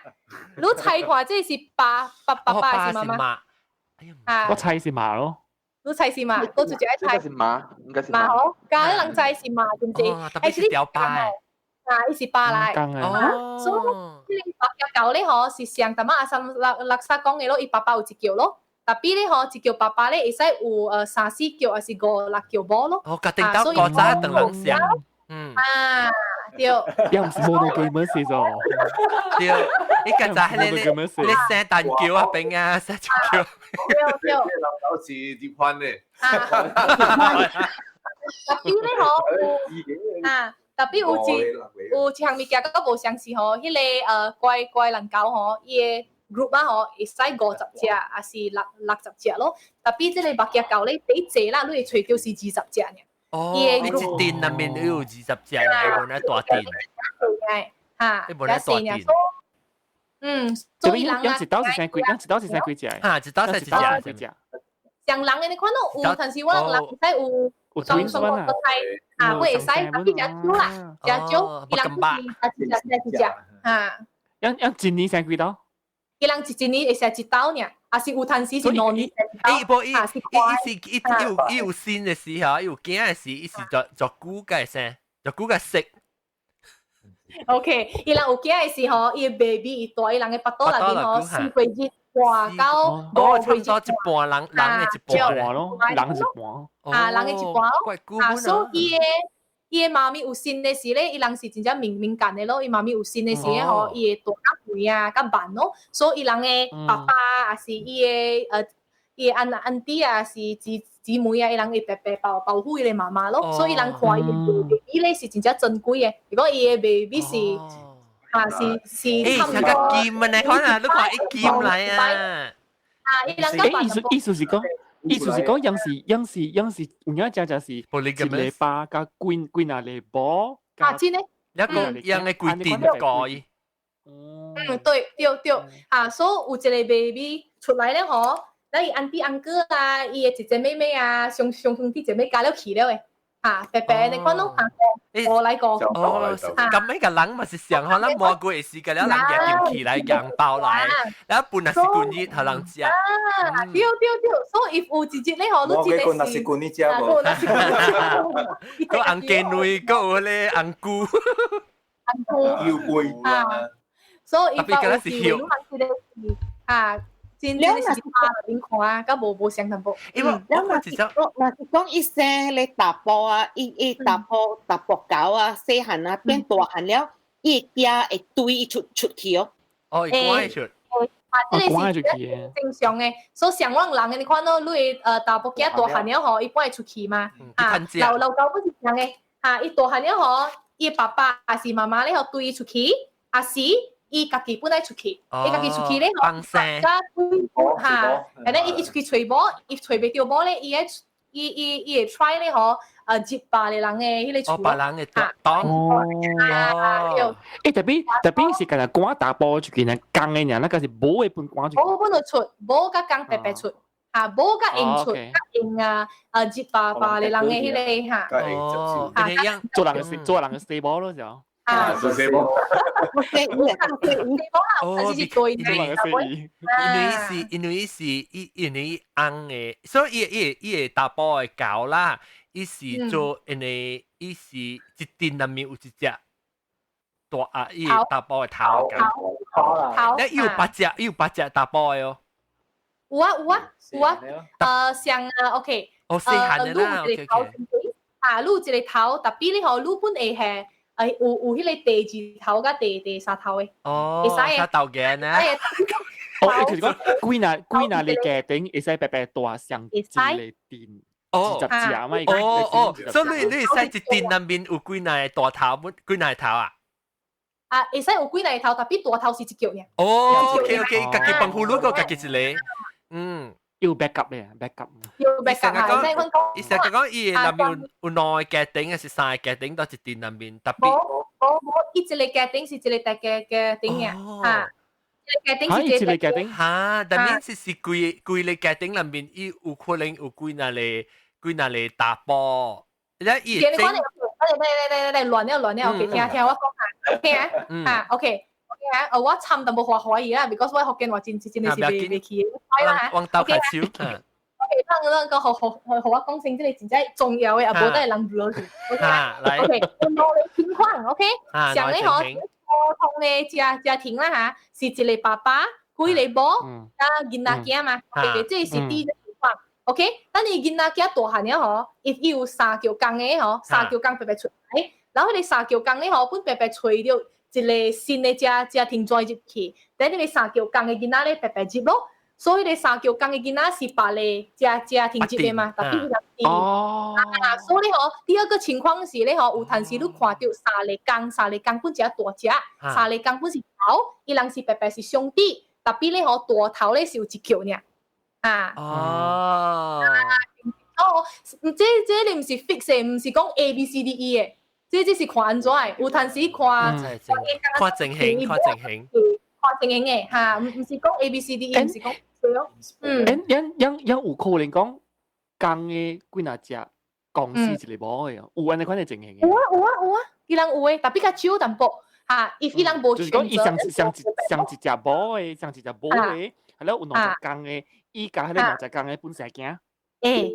你猜看這是爸是媽媽？我猜是馬咯。你猜是馬，我直接愛猜。應該是馬，應該是馬。馬吼，敢你人猜是馬，對毋對？欸，是條巴。啊，伊是巴來。所以呢個白腳狗咧，嗬是上淡仔阿三六六沙講嘅咯，伊爸爸有一叫咯。特別咧，嗬，一叫爸爸咧，會使有三四叫，還是五六叫某咯。哦，家定到個早等人上。啊，對。又唔是 monogamous 咗。對，你個早你你你生蛋叫啊，冰啊，生叫。對對。人狗是結婚咧。特別咧，嗬，啊，特別有一有一項物件閣無相似吼，彼個乖乖人狗吼，伊個 group 啊吼，會使50隻，抑是60隻咯。特別這個目鏡狗咧，第濟啦，你會揣著是20隻爾。哦，你一陣內面有20隻，你無那大陣。嚇，你無那大陣。所以人啊，一刀是生幾，一刀是生幾隻？嚇，一刀是一隻，幾隻？像人的你看到有，但是我人會使有。雙雙胞胎啊，會使，特別誠少啦，誠少，伊人是一隻一隻嚇。一一年生幾刀？伊人一年會生一刀爾，抑是有陣時是2年生一刀。伊無伊伊是伊有伊有生的時候，伊有囝的時，伊是做做久個生，做久個食。 OK，伊人有囝的時候，伊 baby 伊蹛伊人的腹肚內面吼，4個月。哇，到哦，差不多一半人，人的一半咯，人一半。啊，人的一半咯。啊，所以伊的媽咪有生的時咧，伊人是真正敏敏感的咯。伊媽咪有生的時咧吼，伊會大較肥啊，較慢咯。所以伊人的爸爸抑是伊的安安弟啊，是姊姊妹啊，伊人會白白保保護伊的媽媽咯。所以伊人看伊的 baby 咧是真正珍貴的。如果伊的 baby 是啊，是是差唔多。欸，金啊，你看啊，你看一金來啊。啊，伊人欸，意思是講，意思是講，樣是樣是樣是，有影只只是一禮拜加幾幾若禮拜。啊，真的。一個樣的規定改。對對對，啊，所以有一個 baby 出來咧吼，那伊 auntie uncle 啊，伊的姐姐妹妹啊，兄兄兄弟姐妹加了去了的。啊，白白你看攏行過來過。哦，咁樣個人嘛是上可能魔鬼時間了，人夾起來夾包來，然後本來是軍醫，他人食。啊，對對對，所以有一日咧吼，你真的是。是軍醫食無？個紅雞女，個有咧紅菇。紅菇。又貴啊！所以有機會，你這個是啊。真真是拍內面看啊，佮無無相淡薄。因為我若是講，若是講伊生彼個查埔啊，伊伊查埔查埔狗啊，細漢啊變大漢了，伊會驚會對伊出出去哦。哦，會趕出。啊，這個是正常的。所以像阮人的，你看到你的查埔囝大漢了吼，伊本會出去嘛？啊，老老狗不是這樣的。啊，伊大漢了吼，伊爸爸抑是媽媽咧，予對伊出去，抑是伊家己本來出去，伊家己出去咧，放生，加嚇，然後伊伊出去揣某，伊揣袂著某咧，伊會伊伊伊會 try 咧吼，入別個人的彼個厝，哦，別人的當，哦，欸，特別特別是干焦趕查埔出去，若公的爾，那個是母的分趕出去，母本就出，母佮公白白出，嚇，母佮用出，佮用啊，入別別個人的彼個嚇，哦，做人的做人的 stable 咯就。啊，做 stable，哦，是對因為是因為是伊因為翁的，所以伊伊伊會查埔的狗啦，伊是做因為伊是一陣內面有一隻大啊，伊會查埔的頭的狗，那伊有八隻，伊有八隻查埔的哦。有啊有啊有啊，像啊，OK，哦，細漢的啦，OK OK。啊，你有一個頭，特別你吼，你本會係。誒，有有彼個第二頭佮第第三頭的，哦，會使的，鬥嘅呢？哦，伊就是講，幾若幾若個家庭會使白白大上一個陣，哦， 20隻嘛，哦哦，所以你你會使一陣內面有幾若個大頭，幾若個頭啊？啊，會使有幾若個頭，特別大頭是一腳爾。哦，OK OK，家己幫葫蘆個家己一個，嗯。要 backup 咧，backup。要 backup 啊！伊成日講伊內面有兩個家庭，還是三個家庭，到一陣內面特別。無無無，伊一個家庭是一個大家家庭嘅，嚇。一個家庭是一個家庭。嚇，但係是是規規個家庭內面，伊有可能有幾若個幾若個查埔。你伊會整。來來來來來，亂了亂了，OK，聽聽我講下，聽啊，OK。啊，我參淡薄懷懷疑啦，because 我福建話真真真的是袂袂去。往兜較手。咱咱個予我講先，這個真正重要的，啊，無得人 blur 去。OK，有兩個情況，OK，上個嗬，普通的家庭啦嚇，是一個爸爸，幾个某，加囡仔囝嘛。OK，這是第一個情況。OK，等伊囡仔囝大漢了嗬，伊有三腳公的嗬，三腳公白白出來，然後彼個三腳公的嗬，本白白揣著一个新的家庭轉入去，等彼個三腳公的囡仔咧白白入咯。所以彼個三腳公的囡仔是別个家庭入的嘛，特別伊人是啊，所以嗬，第二個情況是咧嗬，有陣時你看著三个公，三个公本一大隻，三个公本是頭，伊人是白白是兄弟，特別咧嗬，大頭咧是有一腳爾。啊！哦，這你毋是 fix 的，毋是講 A B C D E 的，這是看按怎的，有陣時看看情形，看情形，看情形的嚇，毋是講 A B C D E，毋是講嗯。因因因有可能講公的幾若隻公司一个某的，有按呢款的情形。有啊有啊有啊，伊人有的，特別較少淡薄嚇，伊人無就是講伊上上上一隻某的，上一隻某的，係咯，有兩隻公的。伊共彼個兩隻公的本生囝。欸，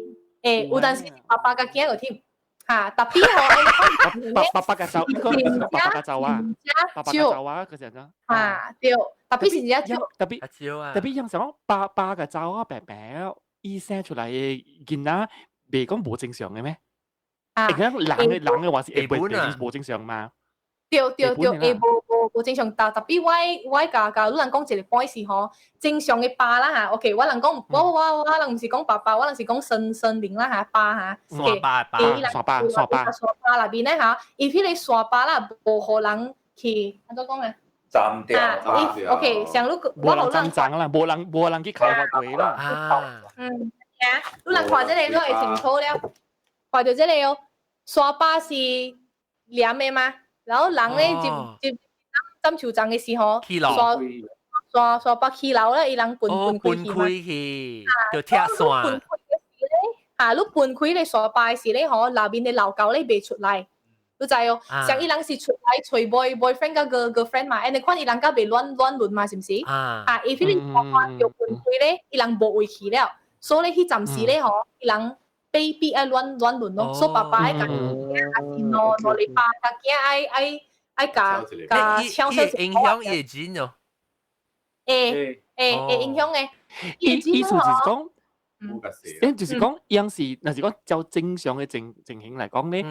有陣時爸爸共囝就添，嚇，特別吼，爸爸共走，你講爸爸共走啊，爸爸共走啊，佢成咗。嚇，對，特別是只特別特別像講爸爸共走啊，白白，伊生出來的囡仔，袂講無正常的咩？啊，人的人的話是會袂無正常嘛？對對對，會無正常，特別我共你人講一個 point 是吼，正常的爸啦嚇，OK，我人講我人毋是講爸爸，我人是講神神明啦嚇，爸嚇，山爸爸，山爸山爸，山爸內面咧嚇，伊彼个山爸啦，無予人去，按怎講啊？斬掉，OK，像你無人斬斬啦，無人去開發過啦。啊，嗯，啊，你人看這个你會清楚了，看著這个哦，山爸是黏的嗎？然後人咧接接斬樹樁的時候，山山山爸起樓咧，伊人分開去嘛，就拆山。分開的時咧，嚇，你分開咧山爸的時咧，吼，內面的老狗咧袂出來，你知哦？像伊人是出來揣 boyfriend 佮 girlfriend 嘛，按呢款伊人較袂亂倫嘛，是毋是？啊，伊彼个山爸就分開咧，伊人無位去了，所以彼陣時咧，吼，伊人被逼愛亂倫咯，所以爸爸愛共囝，還是兩禮拜，共囝愛愛共共搶小影響伊的基因哦。會影響的。意思就是講，就是講，樣是，若是講照正常的情形來講咧，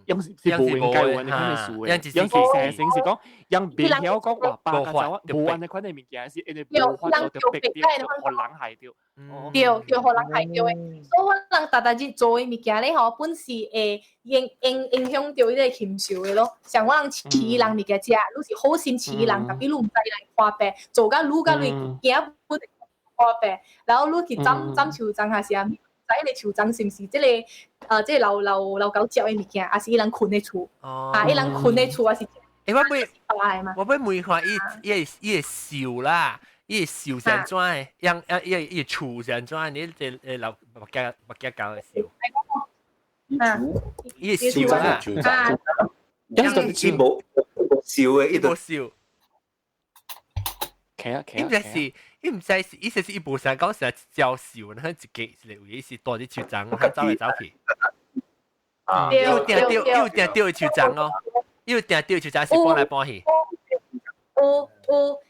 樣是無應該有按呢款的事的，樣是生成是講，樣袂曉講話爸共查某無按呢款的物件，是因為無法度就逼著，予人害著。對對，予人害著的。所以我人逐逐日做的物件咧，吼，本是會影響著彼个禽獸的咯。像我人飼人物件食，你是好心飼人，特別你毋知人看病，做甲愈甲愈驚本看病，然後你去斬斬樹樁還是啥物，毋知彼个樹樁是毋是這个老狗食的物件，還是伊人睏的厝？啊，伊人睏的厝還是？欸，我欲問看伊的樹啦，伊的樹是按怎的？樣啊，伊的厝是按怎的？你這老目鏡狗的樹。伊的樹啊，伊無樹的，伊無樹。企啊企啊！伊毋知是，伊毋知是，意思是伊無想講是招樹，然後一個一個位是蹛佇樹樁，佢走來走去。有定著有定著樹樁哦，有定著樹樁是搬來搬去。有，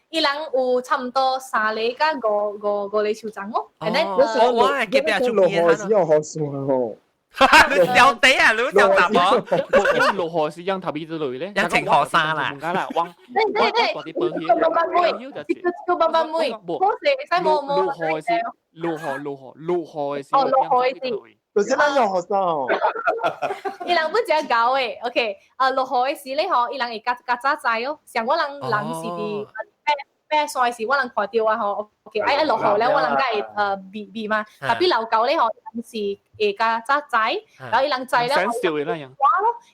伊人有差毋多三个佮五個樹樁哦。哦，我隔壁厝邊落雨時有雨傘吼。你小弟啊，你小大婆。因為落雨時樣頭邊之類咧，樣穿雨衫啦。啦，往對對對，一個慢慢妹，一個慢慢妹，冇事，使冇冇。落雨時，落雨落雨落雨時。哦，落雨時。就是咱用雨傘哦。伊人本只狗的，OK，啊落雨時咧吼，伊人會較較早知哦。像我人人是佇爬山時，我人看著啊吼，OK，愛落雨咧，我人才會避避嘛。特別老狗咧吼，人是會較早知，然後伊人知了，刷咯，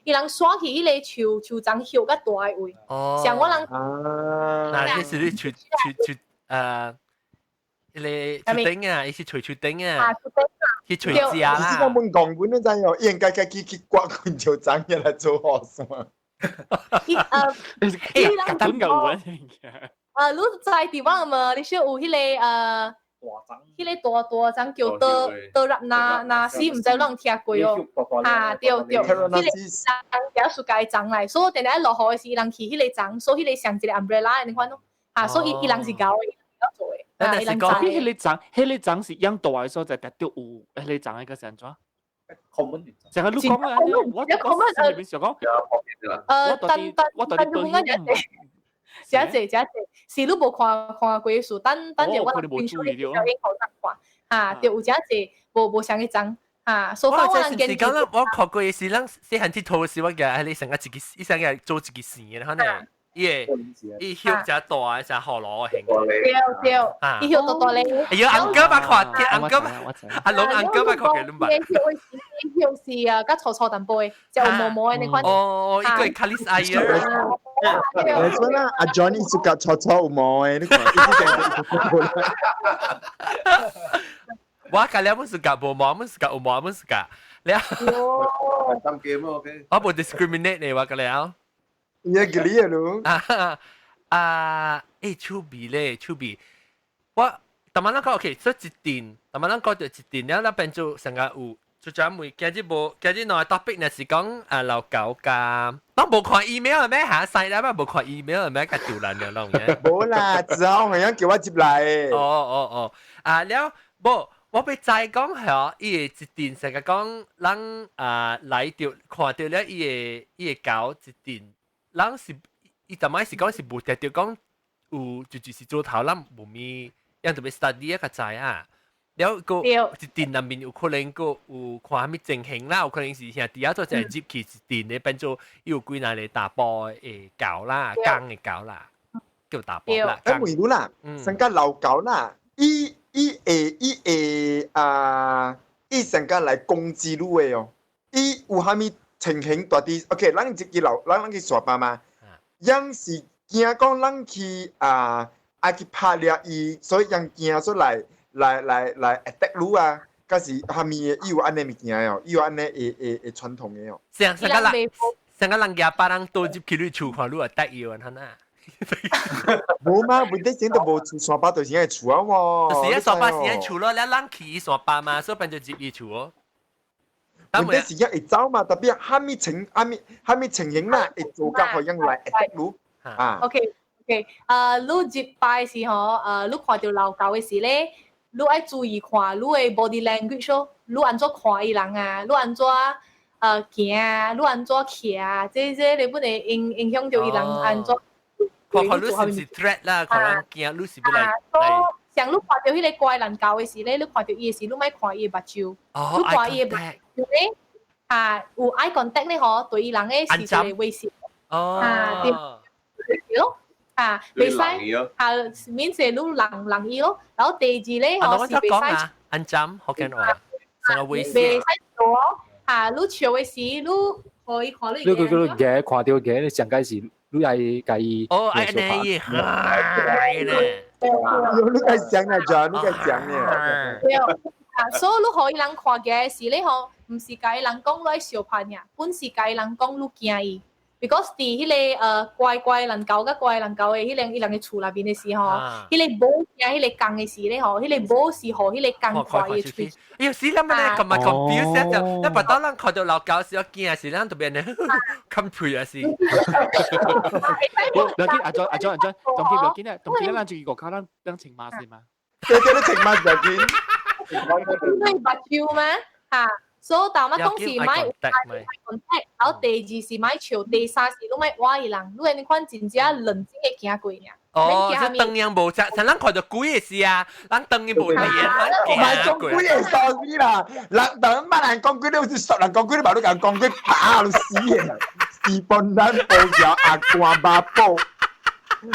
伊人刷去彼个樹叢葉較大的位。像我人，那這是你樹，彼个樹頂啊，伊是揣樹頂啊。去揣食啦。其實我問講，阮都知哦，應該家己去刮棍樹叢入來做雨傘。伊欸，等夠啊！你知佇我嘛？你說有彼个彼個大大欉叫倒倒入那那死，毋知攏聽過哦。啊，對對，彼個人也屬該欉來，所以定定落雨的時，人去彼個欉，所以彼個像一個 umbrella 你看咯。啊，所以伊人是𠢕的，做的。啊，伊人知。彼個欉，彼個欉是養大的所在，特著有彼個欉的個是按怎？成個你講啊，我我心裏面想講，等等，我到底等，真濟真濟，是你無看看過數，等等者我平常時小英好看，啊，對，有真濟無無相個欉，啊，所以我人見。是講我看過是咱細漢佚佗時，我記你成個一個，伊成個做一個線的，可能。伊個伊葉誠大，誠好攞型。對對，伊葉大大咧。哎呀，uncle 捌看，uncle 阿龍 uncle 捌看過攏捌。伊葉是啊，較粗粗淡薄的，就有毛毛的那款。哦，伊個卡里斯艾爾。你說啦，阿 Johnny 是較粗粗有毛的，你看，伊是講我隔了本是夾無毛，本是夾有毛，本是夾了。當 game OK。我無 discriminate 你，我隔了。你也給你咯。啊啊！欸，趣味咧，趣味。我逐擺咱講 OK，所以一定，逐擺咱講著一定了，咱變做成個有，就專門今日無，今日兩個 topic 若是講啊老狗加，攏無看 email 咩嚇？使啦嘛，無看 email 咩？較突然了攏嘅。無啦，只好好像叫我接來。哦哦哦，啊了，無。我欲知講係伊會一定成個講，咱啊來著看著了伊個伊個狗一定。人是伊逐擺是講是無定著講有就就是做頭，咱無咪，樣特別 study 啊較知啊。了閣一陣內面有可能閣有看啥物情形啦，有可能是兄弟仔做一個入去一陣咧變做有幾若個查埔的狗啦，公的狗啦，叫查埔啦。欸，問你啦，成個老狗啦，伊伊會伊會啊，伊成個來攻擊你的哦，伊有啥物情形大啲，OK，咱一個老，咱咱去山巴嘛，樣是驚講咱去啊，愛去拍掠伊，所以樣驚出來來來來 attack 你啊，抑是啥物的，伊有按呢物件哦，伊有按呢會會會傳統的哦。成成個人，成個人夾別人倒入去你厝看你會得意喎，哈無嘛，問題先都無厝山巴，就是喺厝啊喎。就是喺山巴是喺厝咯，你人去山巴嘛，所以變做入伊厝哦。問題是會走嘛，特別蝦米情蝦米蝦米情形啦，會做甲予人來 attack 你啊。 OK OK，你入拜時吼，你看著老狗的時咧，你愛注意看你的 body language 咯，你按怎看伊人啊，你按怎行啊，你按怎徛啊，這這你本會影影響著伊人按怎。看看你是毋是 threat 啦，可能驚你是欲來來。像你看著彼個怪人狗的時咧，你看著伊的時，你莫看伊的目睭，你看伊的目睭咧，啊，有 eye contact 咧吼，對伊人咧是一個威脅。哦。啊，對，咯，啊，袂使，啊，免說你人人伊咯，然後第二咧吼是袂使。安針福建話，成個威脅。袂使做，啊，你笑的時，你可以看你。你佢佢嘅看著嘅，你上屆是你愛共伊。哦，愛呢伊，咧。你該講啊，就你該講呢。對，啊，所以你予伊人看嘅時咧吼，毋是共伊人講你愛相拍爾，本是共伊人講你驚伊。because 佇彼個乖乖人狗佮乖人狗的彼個伊人的厝內面的時候，彼個母驚彼個公的時咧吼，彼個母是予彼個公看伊的喙。哎呦，死啦！乜咧咁咪 confuse 就，一白當咱看到老狗時，我驚時，咱特別呢，冚嘴啊是。無要緊，阿張阿張阿張，當機不要緊啊，當機咱就去外口，咱咱穿馬是嗎？對對，你穿馬就緊。你目睭嗎？嚇！所以頭仔講是莫有 eye contact，然後第二是莫笑，第三是你莫倚伊人，你按呢款真正冷靜的行過爾。哦，這當然無只，像咱看著鬼的時啊，咱當然無電，唔係講鬼的 sorry 啦，人當捌人講鬼，你有是熟人講鬼，你嘛你共講鬼，打你死的，是本咱報橋阿官媽寶，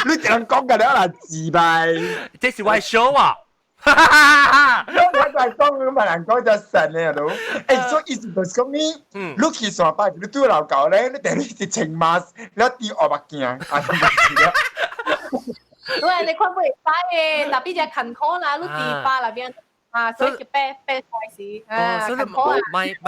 你一人講個了啦，自敗。這是我的 show 啊！哈哈哈！我在講，我捌人講就神的都，欸，所以意思就是講你，你去山巴，你對老狗咧，你等於是穿馬，你戴烏目鏡，啊，就是了。對，你看不會使的，特別只近苦啦，你佇巴內邊啊，所以叫白白開始啊，所以莫莫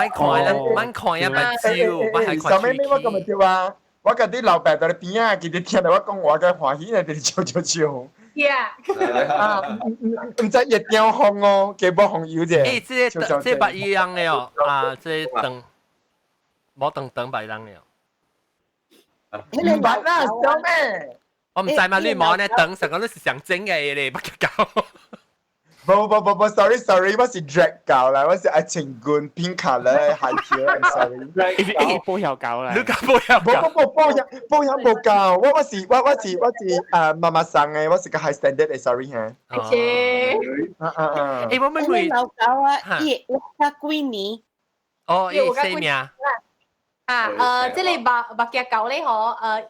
看啦，莫看啊，目睭，莫還看小妹妹，我咁對啊。我家啲老爸在邊啊，佢哋聽到我講話嘅歡喜咧，就笑笑笑。 Yeah。啊，唔知一定風哦，給無風油啫。欸，這個這白一樣的哦，啊，這個燈，無燈燈白樣的哦。唔捌啦，小妹。我唔知嘛，你摸呢燈，成個都是上真嘅咧，不搞。無無無無，sorry sorry，我是 drag 狗啦，我是愛情軍 pink color 鞋條，I'm sorry。欸，保險狗啦。你講保險狗？無無無，保險保險無夠，我我是我我是我是啊媽媽生的，我是個 high standard 的，sorry 嚇。謝。啊啊啊！欸，我妹妹。老狗啊，伊活較幾年？哦，伊生命。啊，這個目目鏡狗咧，嗬，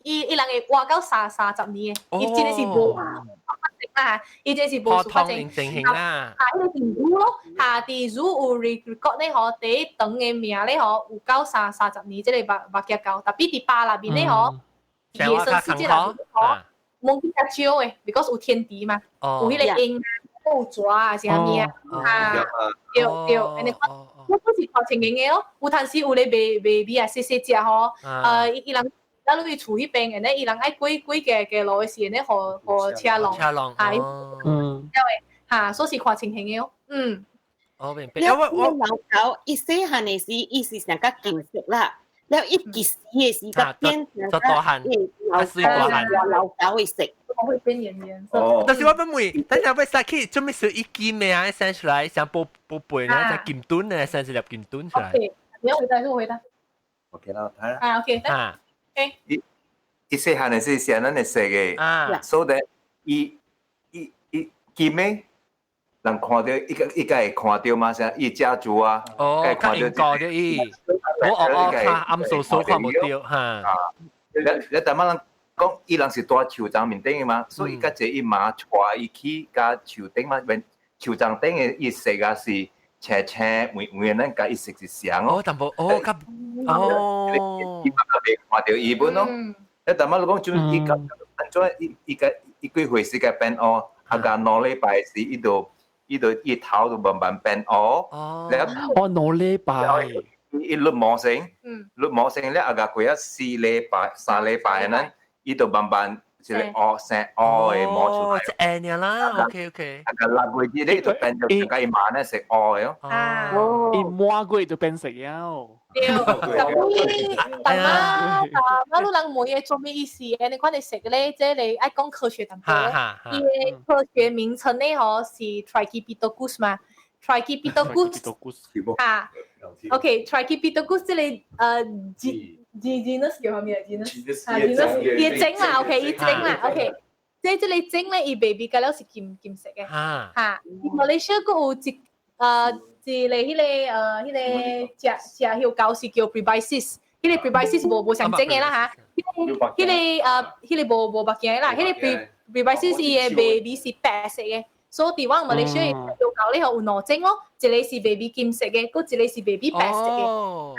伊伊人會活到三三十年嘅，伊真的是無。啊！伊這是無事發生。啊，啊，彼個是魚咯，下佇魚有 record 咧吼，第一長的命咧吼，有到三三十年，這個目目鏡狗，特別佇巴內面咧吼，野生世界內面吼，摸比較少的，because 有天敵嘛，有彼個鷹啊，有蛇啊，啥物啊，啊，對對，按呢款，我不是看情形的哦，有當時有咧賣賣米啊，細細隻吼，伊伊人。咱去厝彼邊，按呢伊人愛過過個個路的時，按呢予予車挵，車挵，啊，嚇，所以是看情形的哦，嗯。哦，明白。了，我老狗伊細漢的時，伊是上較金色啦。了，伊結死的時，才變成大漢，老狗老狗的色。會變顏顏色。哦。但是我欲問，等下欲殺去，做咩事伊金的啊？生出來，像寶寶貝呢，像金盾呢，生一粒金盾出來。 OK，你要回答還是我回答？OK 啦，睇啦。啊，OK。啊。伊伊細漢的時是按呢色的，所以伊伊伊金的，人看到伊個伊個會看到嘛？啥伊家族啊，哦，較應該著伊，我哦哦較暗嗖嗖看無著哈。你你逐擺人講，伊人是蹛樹叢面頂的嘛，所以伊較濟伊媽帶伊去佮樹頂嘛，變樹叢頂的伊色啊是青青黃黃，咱佮伊色是相哦。淡薄哦，較哦，伊嘛袂看著伊本咯。你逐擺你講就伊甲按怎伊伊個伊幾歲時間變烏，啊，甲兩禮拜時，伊就伊就伊頭就慢慢變烏。哦，哦，兩禮拜。伊甩毛先，甩毛先了，啊，甲過啊四禮拜、三禮拜呢，伊就慢慢一個烏生烏的毛出來。哦，這樣啦，OK OK。啊，個六月日咧就變做甲伊媽呢是烏的哦。伊滿月就變色了。對，特別大媽大媽，你人問伊做咩意思？你看你食咧，這個愛講科學淡薄。伊的科學名稱咧，吼是 Trachypithecus 嘛，Trachypithecus 啊，OK，Trachypithecus 這個G G genus 叫啥物啊？genus 啊 genus 伊種啦，OK，伊種啦，OK。這這個種咧，伊 baby 個了是金金色的。嚇，馬來西亞閣有一一個彼個彼個食食香狗是叫 Praebisis，彼個 Praebisis 無無上種的啦嚇，彼個彼個彼個無無目鏡的啦，彼個 Praebisis 伊的 baby 是白色的，所以佇我馬來西亞香狗咧有兩種咯，一個是 baby 金色的，閣一個是 baby 白色的。啊，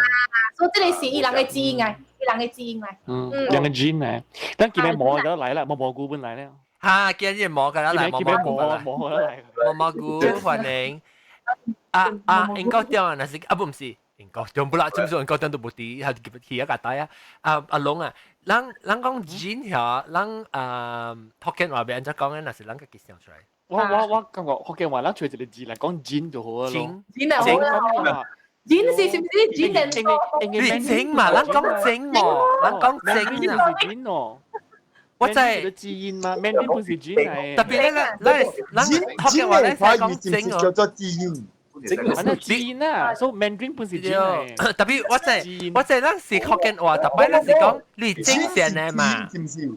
所以這個是伊人的基因啊，伊人的基因來。嗯，兩個 gene 嚟，但今日摸得來啦，摸蘑菇本來咧。哈，今日摸㗎啦，來摸蘑菇摸摸得來。摸蘑菇歡迎。啊啊，英國中啊，若是啊，不毋是英國中不啦，基本上英國中都無佇，係去一個帶啊。啊阿龍啊，人人講 gene 嚇，人啊福建話欲按怎講咧，若是人家己想出來。我我我感覺福建話，咱揣一個字來講 gene 就好啊咯。 gene 好啦。gene 是是毋是 gene 你整嘛，咱講整喎，咱講整啊。是 gene 哦。我知基因嘛，Mandarin 不是 gene 嚟。特別咧，咱咱咱福建話咧講整哦，叫做基因。反正基因啊，所以 Mandarin 本是 gene 嚟。特別我知我知，咱是福建話，特別咱是講你整線的嘛。是毋是？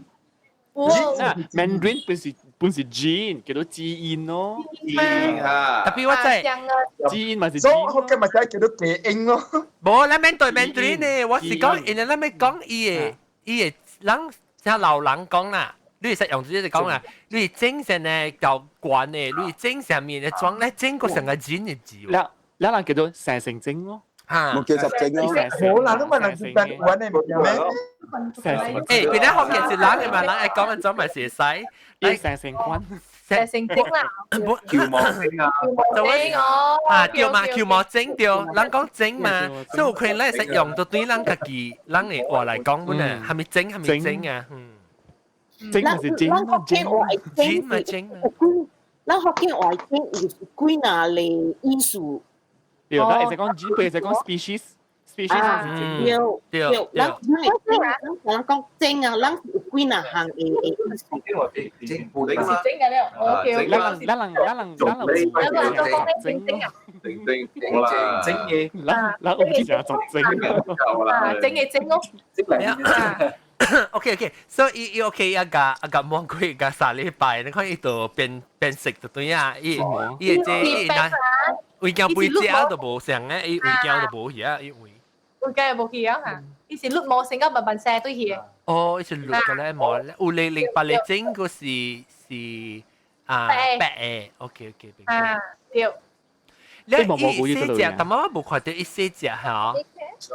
Mandarin 本是本是 gene，叫做基因咯。基因啊。特別我知基因嘛是。所以福建嘛是叫做基因咯。無，咱免對 Mandarin 呢，我是講，因為咱欲講伊的伊的人，像老人講啦。你會使用這個講啦，你整上呢較懸的，你整上面的裝咧整個成個 gene 的字。了了人叫做生成精咯。嚇，冇叫十精咯。冇啦，都問人是笨玩的冇咩。欸，別人福建是人的嘛，人愛講的種嘛是會使。伊生成款。成成精啦，橋毛精啊，橋毛精哦，啊對嘛，橋毛精對，人講精嘛，所以有可能咱會使用到對咱家己人的話來講本啊，係咪精係咪精啊？嗯，精還是精？咱福建話的精嘛精嘛，咱福建話的精有幾若個意思。對，咱會使講精，會使講 species。species 對對，咱咱咱講精啊，咱有幾若項的意思。精是精嘅了，OK。咱人咱人咱人咱人精精啊，精精精啦，精嘅，咱咱有幾隻做精啊，精嘅精咯。 OK OK，所以伊 OK 啊個啊個魔鬼個3禮拜，你看伊就變變色就對啊，伊伊這伊那胃鏡背脊都無相咧，伊胃鏡都無去啊，伊胃。胃鏡無去啊嚇，伊是綠毛成個慢慢生對去。哦，伊是綠個咧毛，有零零八嚟整個是是啊白的，OK OK 明白。啊對。你伊細隻，但我無看到伊細隻嚇，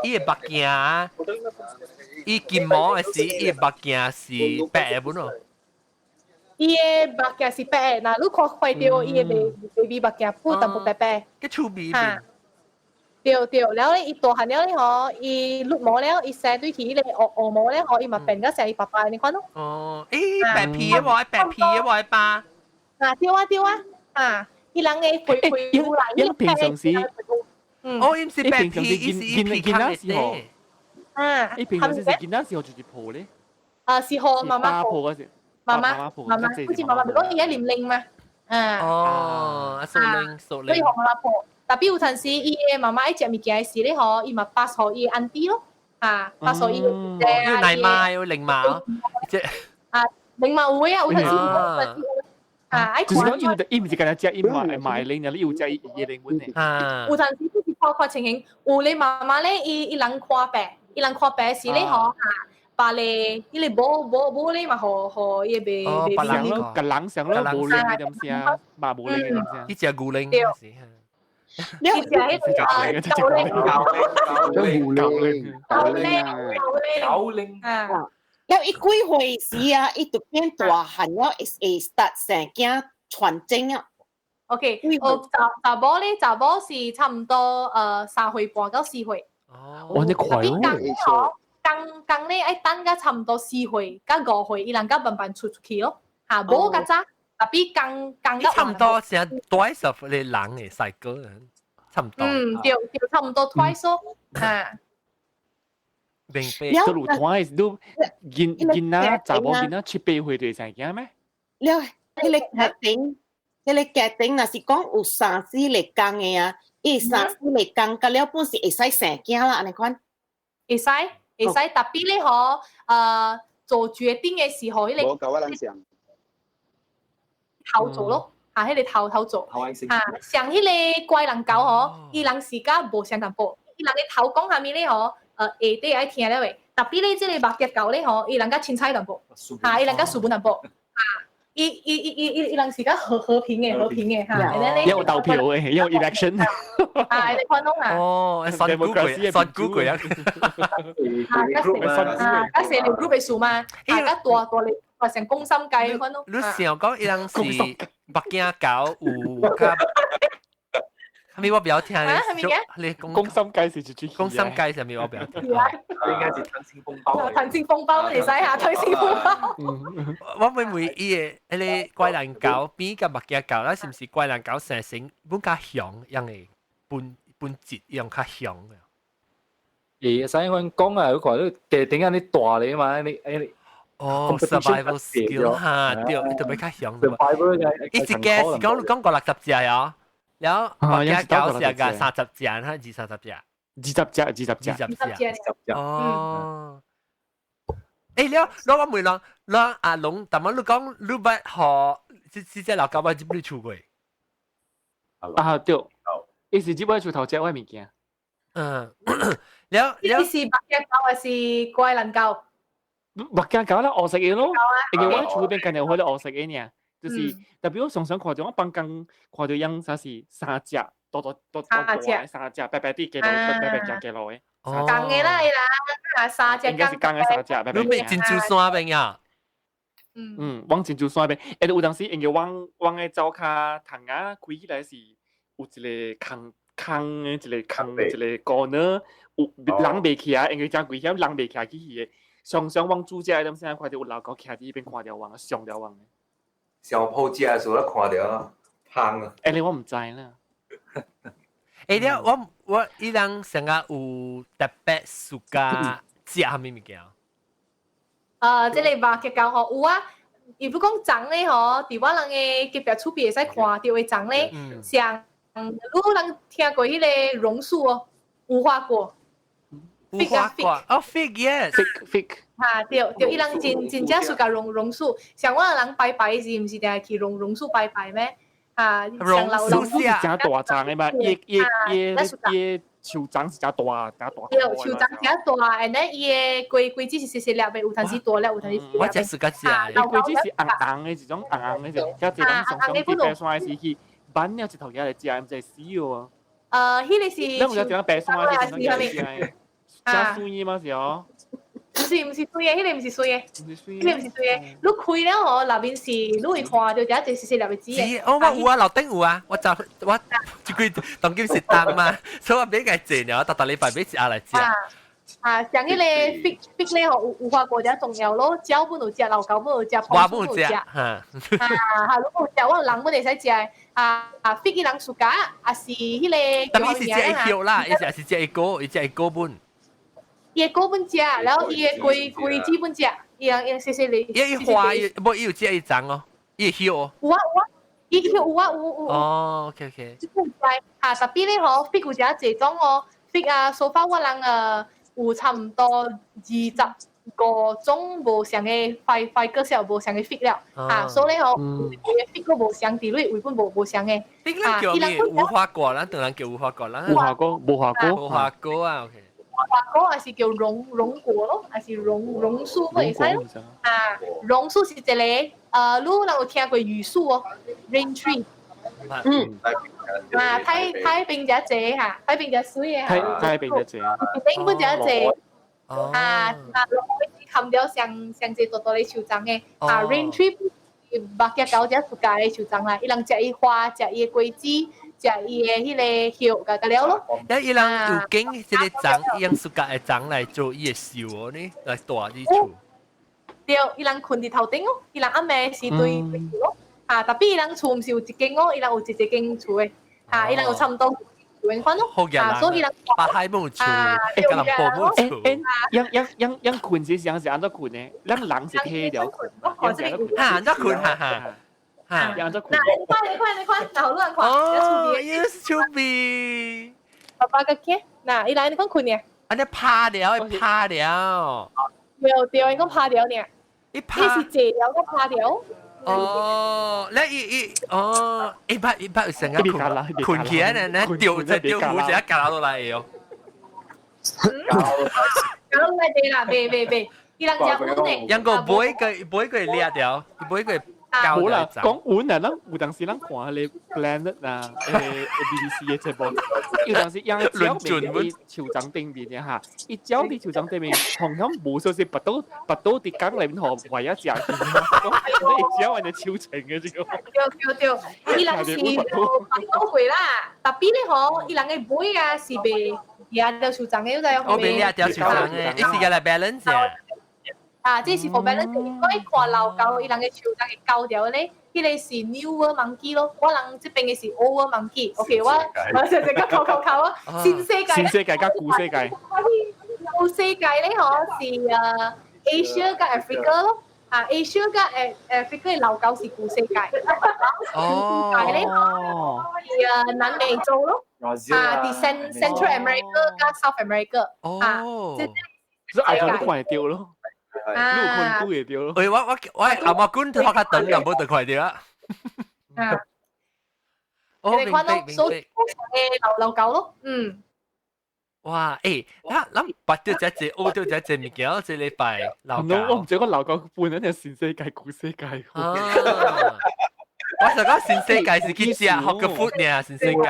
伊的目鏡，伊金毛的是伊的目鏡是白的本咯。伊的目鏡是白的，若你看看到伊的 baby 目鏡，布淡薄白白。佢趣味。對對，了咧，伊大漢了咧吼，伊綠毛了，伊生對起迄個烏烏毛咧吼，伊嘛變甲像伊爸爸呢款咯。哦，誒，白皮的喎，白皮的喎，爸。啊，對啊對啊，啊，伊人的皮皮有啦，伊平常時，哦，伊毋是白皮，伊是伊皮較的。啊，伊平常時是囡仔時候就是抱咧。啊，是予媽媽抱嗰時。媽媽媽媽，好似媽媽，咪講伊愛啉奶嘛。啊。哦，數奶數奶。所以予媽媽抱。特別有陣時，伊的媽媽愛食物件的時咧吼，伊嘛 pass 予伊 auntie 咯，啊，pass 予伊姐啊。奶媽有零媽，即啊，零媽有啊，有陣時有陣時啊，愛就是講伊伊毋是干焦食，伊嘛會買零，你有食伊伊零本的。啊。有陣時就是看看情形，有咧媽媽咧，伊伊人看病，伊人看病時咧吼，啊，把咧，伊個無無無咧嘛，予伊袂袂想咯，個人想咯，無零嘅點聲，嘛無零嘅點聲。伊食牛奶。對。你食迄個狗奶、狗奶、狗奶、狗奶啊！了伊幾歲時啊，伊就變大漢了，會會 start 生囝傳精啊。 OK，哦，查查某咧，查某是差唔多3歲半到4歲。哦，哇，你快哦！公公咧愛等到差唔多4歲到5歲，伊人才慢慢出出去咯。嚇，無較早。特別公公差唔多成 twice of 你人嘅細個，差唔多。嗯，對對，差唔多 twice 咯。啊。明白。都有 twice，你囡囡仔查某囡仔7、8歲就會生囝咩？了，彼個家庭，彼個家庭若是講有三四個公的啊，伊三四個公，甲了本是會使生囝啦，按呢款。會使會使，特別咧嗬，做決定的時候，彼個。無夠我人想。頭做咯，嚇，彼個頭頭做，嚇，像彼個怪人狗嗬，伊人是較無相淡薄，伊人的頭講啥物咧嗬，下底愛聽了的，特別咧這個目鏡狗咧嗬，伊人較凊彩淡薄，嚇，伊人較斯文淡薄，嚇，伊伊伊伊伊伊人是較和和平的和平的嚇，有投票的，有 election，啊，你看攏啊，哦，選舉過，選舉過啊，啊，較細個 group 的數嘛，啊，較大大咧。成公心計款咯。你想講伊人是目鏡狗有較，啥物我不曉聽咧。你講公心計是一句。公心計啥物我不曉聽。應該是溏心風暴。溏心風暴你使下溏心風暴。我會問伊個彼個怪人狗比佮目鏡狗，咱是毋是怪人狗生成本較兇樣的本本質樣較兇的？會使阮講啊，你看你家庭按呢大咧嘛，你你。哦，survival skill 哈，對，特別較兇。 survival 伊一個是講你講過60隻啊，然後目鏡狗是個30隻，還是20-30隻？ 20隻，20隻，20隻。哦。誒，了，我問人，咱阿龍，但係你講你捌予這這隻老狗捌入你厝過？啊對，伊是入我厝頭食我物件。嗯，了了。伊是目鏡狗還是怪人狗？目鏡狗啦，烏色的咯，因為我厝邊近有彼個烏色的爾，就是特別我常常看著我放工看著養啥是三隻，大大大大的三隻，白白啲雞路，白白隻雞路的。公的啦，伊啦，三隻。應該是公的三隻，白白。你欲珍珠山邊呀？嗯，往珍珠山邊，有當時因為往往嘅走較藤仔開起來是有一個空空的一個空一個高呢，有人袂起來，因為真危險，人袂起來去去的。常常往煮食的點先看著有老狗徛佇彼邊看著往，上著往的。上鋪食的時候看著香啊！欸，你我毋知啦。欸，了我我伊人成日有特別 suka 食啥物物件？這个肉結構吼有啊，伊不講長咧吼，佇我人的隔壁厝邊會使看著的長咧，像你人聽過彼个榕樹哦，無花果。無花果，哦，fig yes， fig fig。哈，對對，伊人真真正 suka 榕榕樹，像我人拜拜時，毋是定去榕榕樹拜拜咩？哈，榕樹是誠大叢的嘛，伊伊伊伊樹叢是誠大，誠大。對，樹叢誠大，and then 伊的果果子是細細粒的，有陣時大粒，有陣時細粒。我真 suka 食。伊果子是紅紅的，一種紅紅的，就較濟人常常去爬山時去，挽了一頭起來食，毋知死哦。彼个是。你有知影爬山時陣來食的？食水嗎是哦？毋是毋是水的，彼个毋是水的，彼个毋是水的。你開了吼，內面是你會看著遮濟細細粒的籽的。哦，我有啊，樓頂有啊，我就我這幾當今是冬嘛，所以我買個濟了，逐逐禮拜買一盒來食。啊，像彼个 fig fig 咧吼，無花果遮重要咯，鳥本有食，老狗本有食，我本有食，哈。啊，哈，你有食，我人本會使食。啊啊，fig 伊人 suka，啊是彼个。但伊是食伊葉啦，伊是是食伊果，伊食伊果本。伊的果本食，然後伊的果果子本食，伊人伊細細粒。伊花伊無伊有食伊欉哦，伊葉哦。有啊有啊，伊葉有啊有有。哦，OK OK。這個知啊，特別咧吼，fig 有誠濟種哦，fig 啊，so far 我人有差毋多25種無相的快快個小無相的 fig 了，啊，所以吼，fig 個無相佇類，為本無無相的。 fig 咱叫咩？無花果，咱當然叫無花果，咱無花果，無花果，無花果啊，OK。無花果還是叫榕榕果咯，還是榕榕樹會使咯？啊，榕樹是一個，你人有聽過雨樹哦，rain tree。啊，太太平遮濟哈，太平遮水的哈。太平遮濟。頂本遮濟。啊啊，落去冚掉上上濟大大的樹叢的，啊，rain tree 目鏡狗遮 suka 的樹叢啦，伊人食伊花，食伊的果子，食伊的彼個葉，甲甲了咯。啊，伊人有經這個叢，伊用 suka 的叢來做伊的樹哦，呢來蹛佇厝。對，伊人睏佇頭頂哦，伊人暗暝是對對咯。啊，特別伊人厝毋是有一間哦，伊人有一一間厝的，啊，伊人有差毋多兩款咯。啊，所以伊人北海冇厝，吉隆坡冇厝。欸，樣樣樣樣睏是樣是按怎睏呢？咱人是體了睏，哈，按怎睏哈哈。哈，按怎睏？嗱，你看，你看，你看，嗱，好多人看，哦，又是厝邊。爸爸個見，嗱，伊來你看睏呢？按呢趴了，趴了。對對，伊講趴了呢。伊趴。伊是坐了，個趴了。哦，你伊伊哦，一捌一捌有成個睏睏起來呢，呢掉只掉虎只夾落來哦。夾落來對啦，袂袂袂，伊人食穩的。養個買個買個掠掉，買個。冇啦，講穩啊！咱有當時咱看彼个 Planet 啊，BBC 的節目，有當時養鳥袂佇樹叢頂面嘅哈，伊鳥佇樹叢頂面，同樣無說是跋倒跋倒佇江內面予壞仔食去，講伊鳥按呢樹層嘅這個。對對對，伊人是跋倒過啦，特別咧吼，伊人的尾啊是袂掠著樹叢的，你知影？我袂掠著樹叢的，伊是共來 balance 嘅。啊，這是 for balance，我一看老狗，伊人的樹叢會高掉咧，彼个是 New World Monkey 咯，我人這邊的是 Old World Monkey。OK，我我就這個扣扣扣啊，新世界。新世界佮舊世界。舊世界咧吼是Asia 佮 Africa 咯，啊 Asia 佮 Africa 的老狗是舊世界。哦。新世界咧是南美洲咯，啊，佇 Central America 佮 South America。哦。這愛看你看會著咯。你有看久會著咯。喂，我我我阿媽管學較長，就無得看著啊。啊。哦，你看咯，所以老老狗咯，嗯。哇，欸，咱咱捌著這濟，學著這濟物件，這禮拜老狗。我毋知我老狗本身係新世界、舊世界。我想講新世界是去食 hawker food 爾，新世界。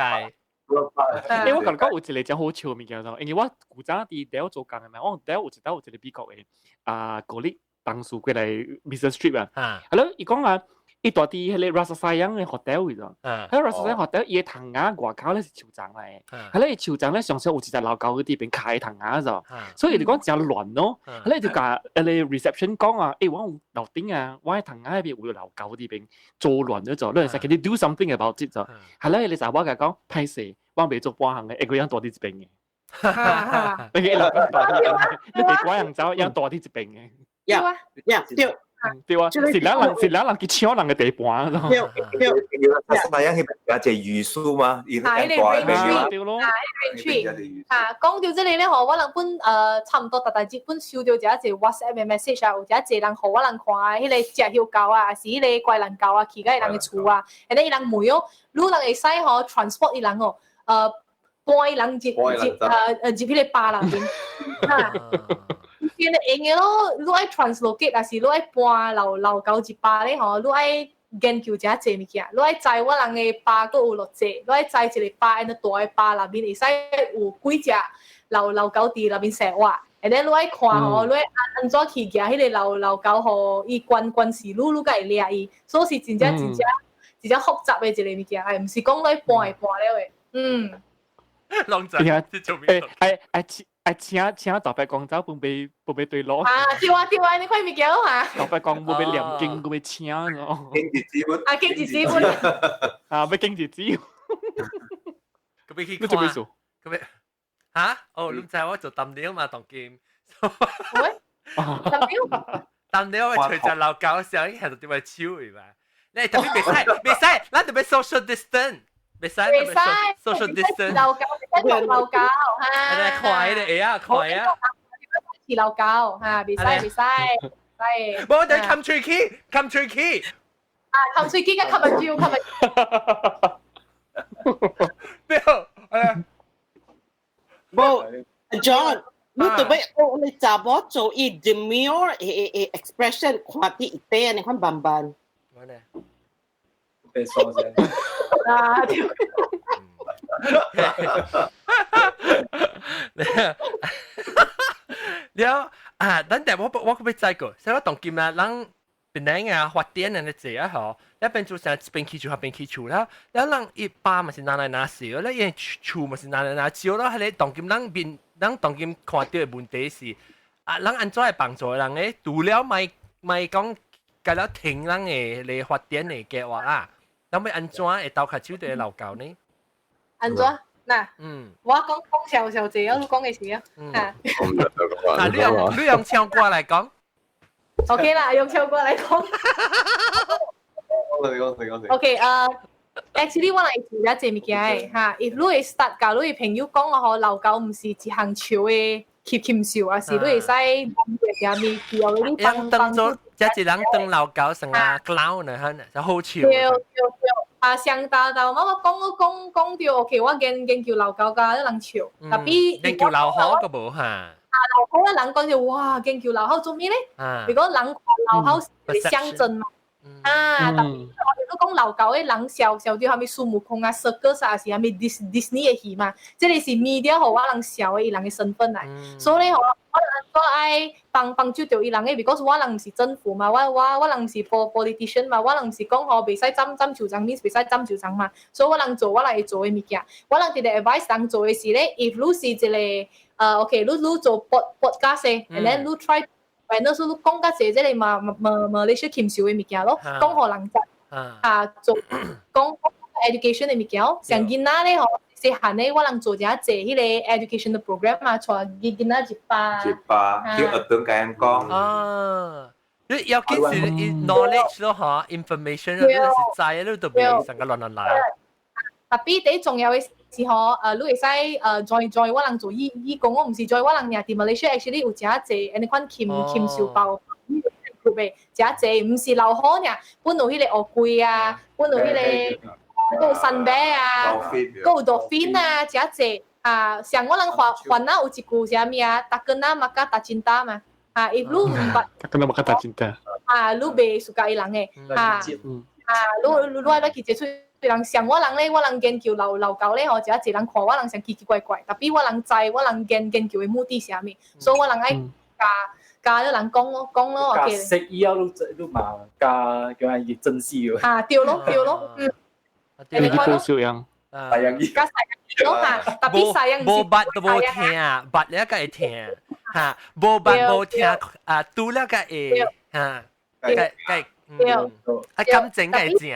欸，我共你講有一個真好笑的物件，因為我舊早佇大學做工的嘛，我大學有一道有一個美國的啊，國立同事過來 business trip 啊。係咯，伊講啊，伊住佇彼个 Rasa Sayang 的 hotel 去咗。彼个 Rasa Sayang hotel 伊的窗仔外口咧是樹叢來的。係咧，伊樹叢咧常常有一隻老狗佇邊開窗仔咗，所以就講誠亂咯。係咧就共彼个 reception 講啊，欸，我有樓頂啊，我的窗仔彼邊有老狗佇邊做亂咗做，你會使 can you do something about it 咗？係咧，彼个查某共講，歹勢，我袂做半項的，會個人住佇這邊的。你個老狗住佇這邊，你別趕人走，人住佇這邊的。 Yeah，對。對啊，是咱人是咱人去搶人的地盤。對對。那樣彼邊有一個榆樹嘛，伊啊，彼個 rain tree，對咯。啊，rain tree。啊，講到這个咧吼，我人本差毋多逐逐日本收到一個 WhatsApp 的 message 啊，有一濟人予我人看，彼个食香狗啊，抑是彼个乖人狗啊，去共伊人的厝啊，and then 伊人問哦，汝人會使吼 transport 伊人哦，搬伊人入入入彼个壩內面。啊，見會用的咯，汝愛 translocate，抑是汝愛搬老老狗入壩咧吼，汝愛研究誠濟物件，汝愛知我人的壩閣有偌濟，汝愛知一個壩按呢大的壩內面會使有幾隻老老狗佇內面生活，and then 汝愛看吼，汝愛按怎去舉彼个老老狗，予伊關關事，汝汝才會掠伊，所以是真正真正真正複雜的一個物件，哎，毋是講你搬會搬了的，嗯。攏知。欸，愛愛請愛請請大伯公走，分俾分俾對路。啊，對啊對啊，你看物件哈。大伯公無欲念經，閣欲請咯。經日子本。啊，經日子本。啊，欲經日子。閣欲去看。你做咩事？閣欲哈？哦，你知我做淡料嘛，當今。喂？淡料？淡料我隨隻老狗時候，伊係就點樣手嘛？你特別袂使，袂使，咱特別 social distance。袂使，袂使 social distance。老狗，袂使老狗哈。看的會啊，看啊。是老狗哈，袂使袂使，使。無，我哋冚喙齒，冚喙齒。啊，冚喙齒佮冚目睭，冚目。對，哎。無，John，你特別學你查某做伊 demure 的 expression，看佇伊底按呢款慢慢。我呢？被說先。啊，對。了啊，等下我我閣欲知過，所以我當今啊，人檳城啊發展按呢濟啊吼，了變做啥一邊起厝，彼邊起厝了，了人伊壩嘛是拿來拿燒，了伊厝嘛是拿來拿燒，了彼个當今人面，人當今看著的問題是，啊，人按怎會幫助人咧？除了莫莫講，共了停人的來發展的計劃啊，人欲按怎會鬥跤手佇老狗呢？按怎？嗱，我講講少少濟啊，你講的是啊，啊。啊，你用唱歌來講。 OK 啦，用唱歌來講。講你講你講你。 OK，actually 我來做一隻物件的哈，if 你會 start 共你的朋友講吼，老狗毋是一項笑的吸禽獸，抑是你會使問啥物，叫你幫當做這一人當老狗成啊 clown 呢，哈，就好笑。對對對，啊，上大頭我講講講著 OK，我研研究老狗共人笑，tapi 研究老虎閣無哈。啊，老虎的人講就哇，研究老虎做咩咧？如果人看老虎是象徵嘛。啊，但是我哋都講老狗的人笑笑著啥物孫悟空啊、circus 啊，是啥物 Disney 的戲嘛？這个是 media 予我人笑的伊人的身份來。所以吼，我人都愛幫幫助著伊人的，because 我人毋是政府嘛，我我我人毋是 politician 嘛，我人毋是講吼袂使斬斬樹叢，means 袂使斬樹叢嘛。所以我人做我人會做的物件，我人直直 advise 人做的是咧，if 你是一个OK，你你做 podcast 的，and then 你 try。那時候你講較濟這个嘛嘛嘛馬來西亞禽獸的物件咯，講予人知，啊做講 education 的物件哦，像囡仔咧吼，細漢咧我人做誠濟彼个 education 的 program 嘛，帶囡囡仔入壩。入壩，去學堂共人講。啊，你要緊是 knowledge 咯，嚇，information 你是知，你都袂成個亂亂來。 tapi 第重要的是吼，你會使join join 我人做義義工，我毋是 join 我人爾，佇 Malaysia actually 有誠濟按呢款禽禽獸保護的，誠濟，毋是老虎爾，本有彼个烏龜啊，本有彼个，閣有山馬啊，閣有 dolphin 啊，誠濟啊，像我人華華納有一句啥物啊，tak kenal maka tak cinta 嘛，啊，if 你毋捌，tak kenal maka tak cinta，啊，你袂 suka 伊人的，啊，啊，你你愛來去接觸。人像我人咧，我人研究老老狗咧吼，誠濟人看我人上奇奇怪怪，tapi 我人知我人研研究的目的是啥物，所以我人愛共教咗人講咯講咯，教識以後都都嘛教叫人真絲喎。嚇對咯對咯，嗯。你啲高少樣。西洋加西洋咯嚇，特別西洋無捌都無聽，捌了才會聽嚇，無捌無聽啊，拄了才會嚇，該該嗯，啊感情才會正，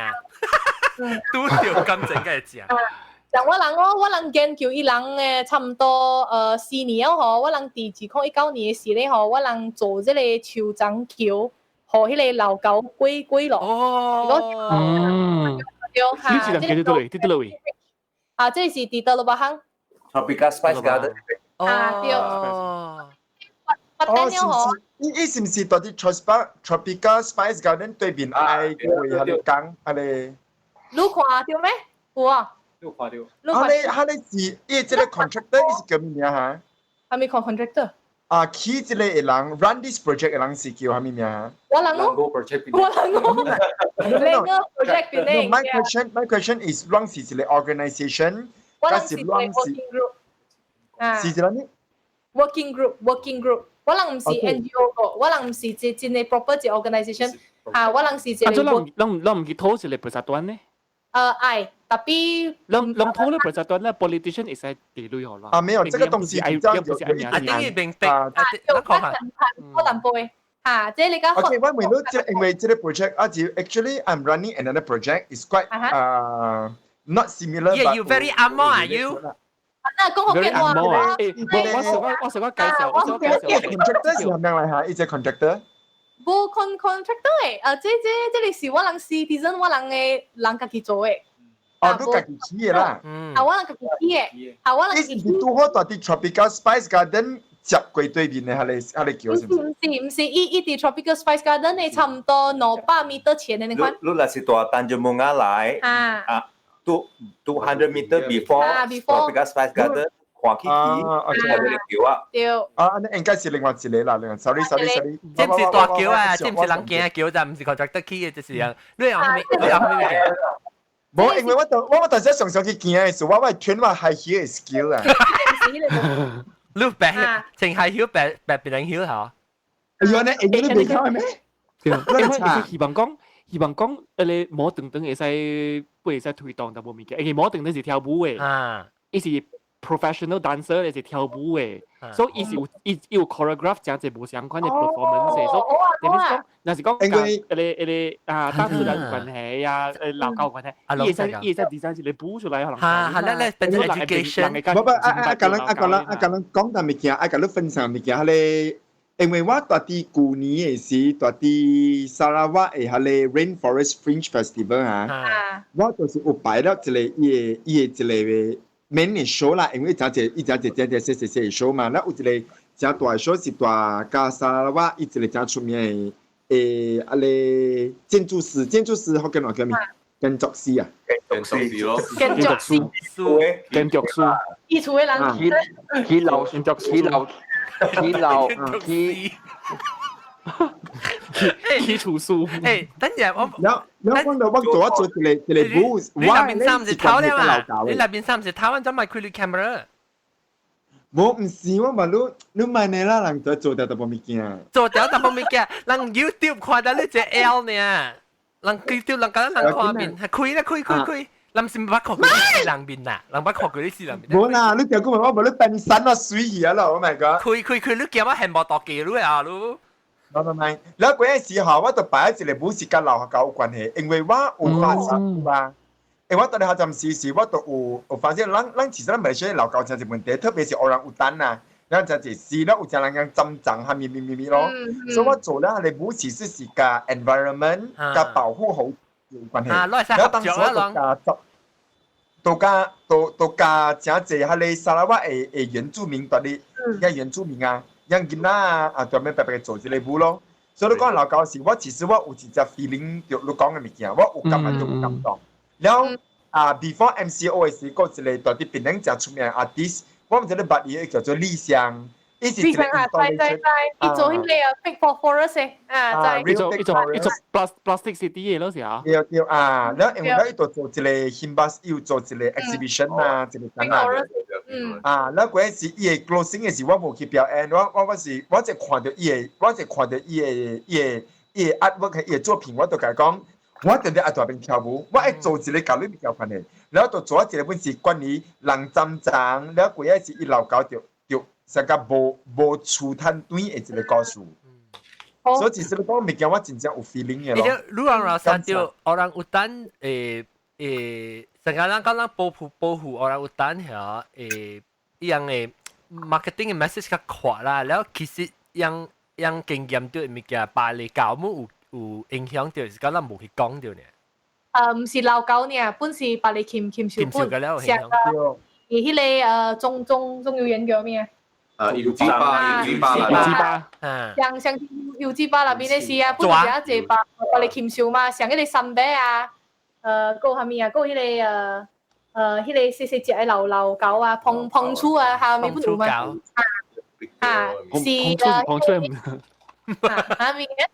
拄著感情才會正。像我人我我人研究伊人嘅差唔多4年了吼，我人佇2019年嘅時咧吼，我人做這個樹欉橋，予彼个老狗過過咯。哦，嗯，對嚇，你是人叫佗位？佇佗位？啊，這是佇德魯巴巷。 Tropical Spice Garden。啊，對。哦，哦，是唔是？伊伊是唔是佇 Tropical Spice Garden 對面愛個位喺度講，啊咧？你看著咩？有啊。你看著。啊咧，啊咧是伊這個 contractor 伊是叫咩名哈？啥物 contractor？啊，起這個的人 run this project 的人是叫啥物名？我人咯。我人咯。Lengo project 邊 No, my question is 攏是一個 organisation，我人是一個 working group。是一個咩？Working group，working group。我人毋是 NGO 個，我人毋是真真的 proper 一 organisation。啊，我人是一個。啊，做人人人毋去討一個 persatuan 呢？愛，特別。人人討咧 persatuan 咧，politician 會使地雷好啦。啊，沒有，這個東西比較有有一定明白。啊，對，較層層可淡薄嚇，這你講。 Okay，我問你，這因為這個 project 啊，就 actually I'm running another project. It's quite not similar. Yeah, you very 紅毛啊，you。啊，講福建話。誒，我我想我我想我介紹，我想介紹。 Contractor 是點樣來嚇？伊隻 contractor。無 contractor 的，啊，這這這个是我人 citizen，我人的人家己做的。哦，你家己起的啦。啊，我人家己起的，啊，我人。伊是拄好佇佇 Tropical Spice Garden 接過對面的，彼个彼个橋是毋是？毋是毋是，伊伊佇 Tropical Spice Garden 的差毋多200 meter 前的那款。你若是佇 Tanjung Bungah 來，啊，200 meter before Tropical Spice Garden。看起去，看到橋啊。對。啊，那應該是另外一個啦，另外，sorry sorry sorry。這毋是大橋啊，這毋是人行的橋，就毋是 contractor 起的，就是樣。你有啥物？你有啥物嘅？無，因為我就我我頭先常常去行的時，我我train 我 high heel 的 skill 啊。你白淨 high heel 白白別人heel 嚇？哎呦，你會你未看咩？對，因為希望講，希望講，彼个摩頓頓會使不會使推動淡薄物件，因為摩頓頓是跳舞的，伊是 professional dancer 伊是跳舞的，所以伊是有伊伊有 choreograph 誠濟無相關的 performance，所以點講，若是講佮彼个彼个啊大自然有關係啊，老高關係，伊會使伊會使 design 一个舞出來可能。嚇，係咧咧，變成 education。無不，啊啊，共人啊共人啊共人講淡物件，啊共你分享物件，彼个。因為我佇舊年的時，佇沙拉越的彼个 Rainforest Fringe Festival 啊，我就是有擺了一個伊的伊的一個 main 的 show 啦，因為誠濟伊誠濟誠濟細細細的 show 嘛，咱有一個誠大的 show 是佇佮沙拉越伊一個誠出名的誒啊个建築師，建築師福建話叫咩？建築師啊，建築師咯，建築師，建築師，伊厝的人，起起樓起樓。起樓起起廚師。誒，等陣我，然後然後我我做我做一個一個 booth，你那邊衫是偷了嘛？你那邊衫是偷，我怎咪開你 camera？無，毋是，我問你，你買呢啦，人在做掉淡薄物件。做掉淡薄物件，人 YouTube 看到你隻 L 呢？人 YouTube 人覺得人看面，開啦開開開。人是毋捌看過你死人面啦，人捌看過你死人面。無啦，你聽講我無你登山我水去啊啦，Oh my god！開開開，你驚我恨無大記你啊你？唔唔唔，แล้ว嗰陣時候我就擺一個舞是佮老學校有關係，因為我有發生嘛。因為我佇咧學習時時，我都有有發現，咱咱其實咱馬來西亞老高真濟問題，特別是烏人有單啊，咱真濟死了有真人講針髒哈咪咪咪咪咯。所以我做了彼个舞其實是佮 environment 佮保護好有關係。啊，然後當時我就佮都佮都都佮誠濟彼个沙拉越的的原住民佇咧，遐原住民啊，養囡仔啊，啊專門白白做這個舞咯。所以你講老高時，我其實我有一隻 feeling 著你講的物件，我有感覺就有感動。然後啊，before MCO 的時，閣一個佇佇檳城誠出名的 artist，我毋知你捌伊叫做李湘，伊是一個啊，知知知，伊做彼个啊，Big for Forest 啊，知。伊做伊做伊做 plastic city 的咯是啊。對對啊，然後因為伊就做一個 Himbas，伊有做一個 exhibition 啊，一個展覽。啊，那嗰陣時伊嘅 closing 嘅時，我無去表演，我就看著伊嘅，我就看著伊嘅 artwork 伊嘅作品，我就共伊講，我佇咧阿大邊跳舞，我愛做一個共你物件款的，然後就做一個本是關於人針鬃，了過仔是伊老狗著著成個無厝趁轉的一個故事。所以其實講物件我真正有 feeling 嘅咯。你人 rasa 著 orang utan 成個人講咱保護 orang utan 遐伊樣的 marketing 的 message 較闊啦，了其實樣樣經驗著物件百里狗母有影響著，是講咱無去講著呢。毋是老狗呢，本是百里禽獸本，上個伊彼個中幼園叫咩？啊，油雞巴，油雞巴，油雞巴，像油雞巴那邊的是啊，本是一隻百里禽獸嘛，像彼個三白啊，閣有啥物啊，閣有彼個彼個細細隻的老狗啊，膨鼠啊，下面本有嘛？啊，是啊，膨鼠啊，物件？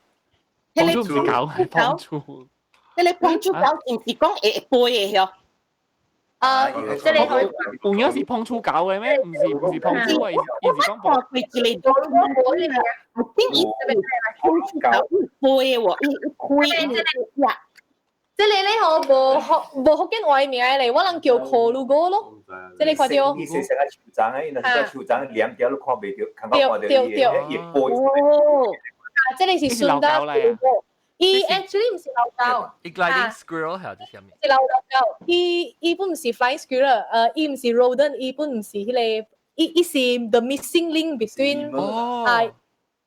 膨鼠毋是狗，膨鼠。彼個膨鼠狗毋是講會飛的嗬？這個可以。有影是膨鼠狗的咩？毋是膨鼠啊，伊是講看過一個我頂伊是膨鼠狗飛的喎，伊開伊呀。這個咧吼無福建話名咧，我人叫可魯哥咯。這個看著。伊是成個樹叢的，伊若是個樹叢連掉都看袂著，看到看著伊的伊飛。哦。啊，這個是順德可魯哥。伊 actually 毋是老狗。伊 gliding squirrel 係啲啥物？是老狗，伊本毋是 flying squirrel，伊毋是 rodent，伊本毋是彼個，伊是 the missing link between 啊，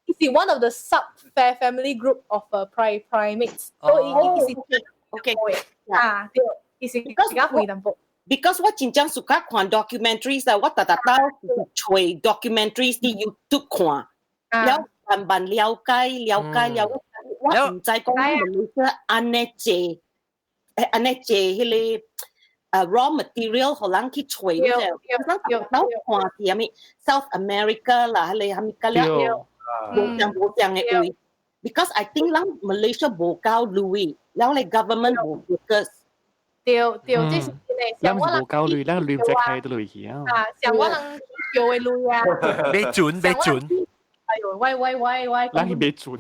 伊是 one of the sub family group of primates，所以伊是 OK 啊，對，伊是比較會淡薄。 Because 我真正喜歡看 documentaries 啊，我逐逐兜揣 documentaries 佇 YouTube 看，了慢慢了解了解了解。我毋知講馬來西亞按呢濟，按呢濟彼個raw material 予人去揣，咱逐兜看是啥物 South America 啦，彼個啥物個了，無相無相的位。Because I think 咱 Malaysia 無夠鐳，了咧 government 無 focus。對對，這是真的。咱毋是無夠鐳，咱鐳毋知開佗落去啊。啊，像我人叫的鐳啊。買準買準。哎喲，喂喂喂喂！咱是買準。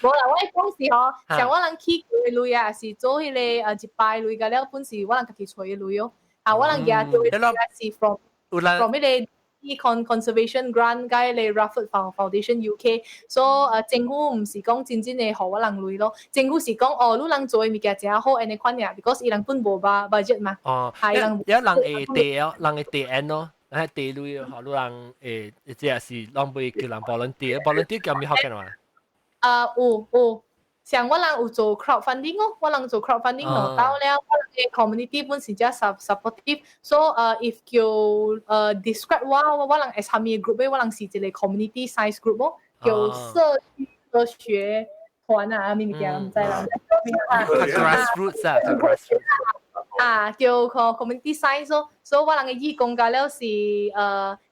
無啦，我講是吼，像我人起叫的鐳啊，是做彼個一擺鐳個了，本是我人家己揣的鐳哦。啊，我人舉的鐳是 from 彼個 Conservation Grant 佮彼個 Rufford Foundation UK，所以政府毋是講真正的予我人鐳咯，政府是講哦，你人做的物件誠好，按呢款爾，because 伊人本無 budget 嘛。哦，係人有人會地哦，人會地按咯，啊地鐳予你人會，這是攏袂叫人 volunteer，volunteer 叫咩學嘅嘛？有有，像我人有做 crowdfunding 哦，我人做 crowdfunding 落到了，我人的 community 本是真 supportive，所以if 叫describe 我人係啥物 group 我人是一個 community science group 哦，叫社區科學團啊，咩物件毋知啦。 grassroots 啊，grassroots。啊，叫 community science 咯，所以我人的義工加了是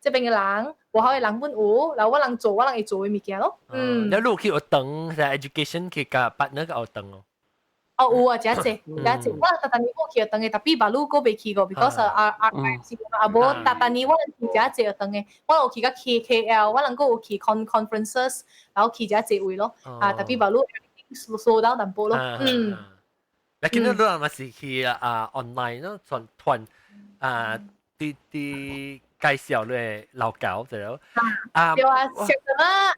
這邊的人，外口的人本有，然後我人做我人會做的物件咯。嗯。你你去學堂，係 education 去佮 partner 去學堂哦。哦，有啊，誠濟，誠濟。我逐逐年我去學堂的，tapi 馬路閣袂去過，because 啊啊是啊無，逐逐年我人去誠濟學堂的，我有去甲 KL，我人閣有去 conferences，然後去誠濟位咯。啊，tapi 馬路 everything slow down 淡薄咯。嗯。你見到你人嘛是去啊 online 咯，團團啊啲啲介紹咧老狗就啊。對啊，上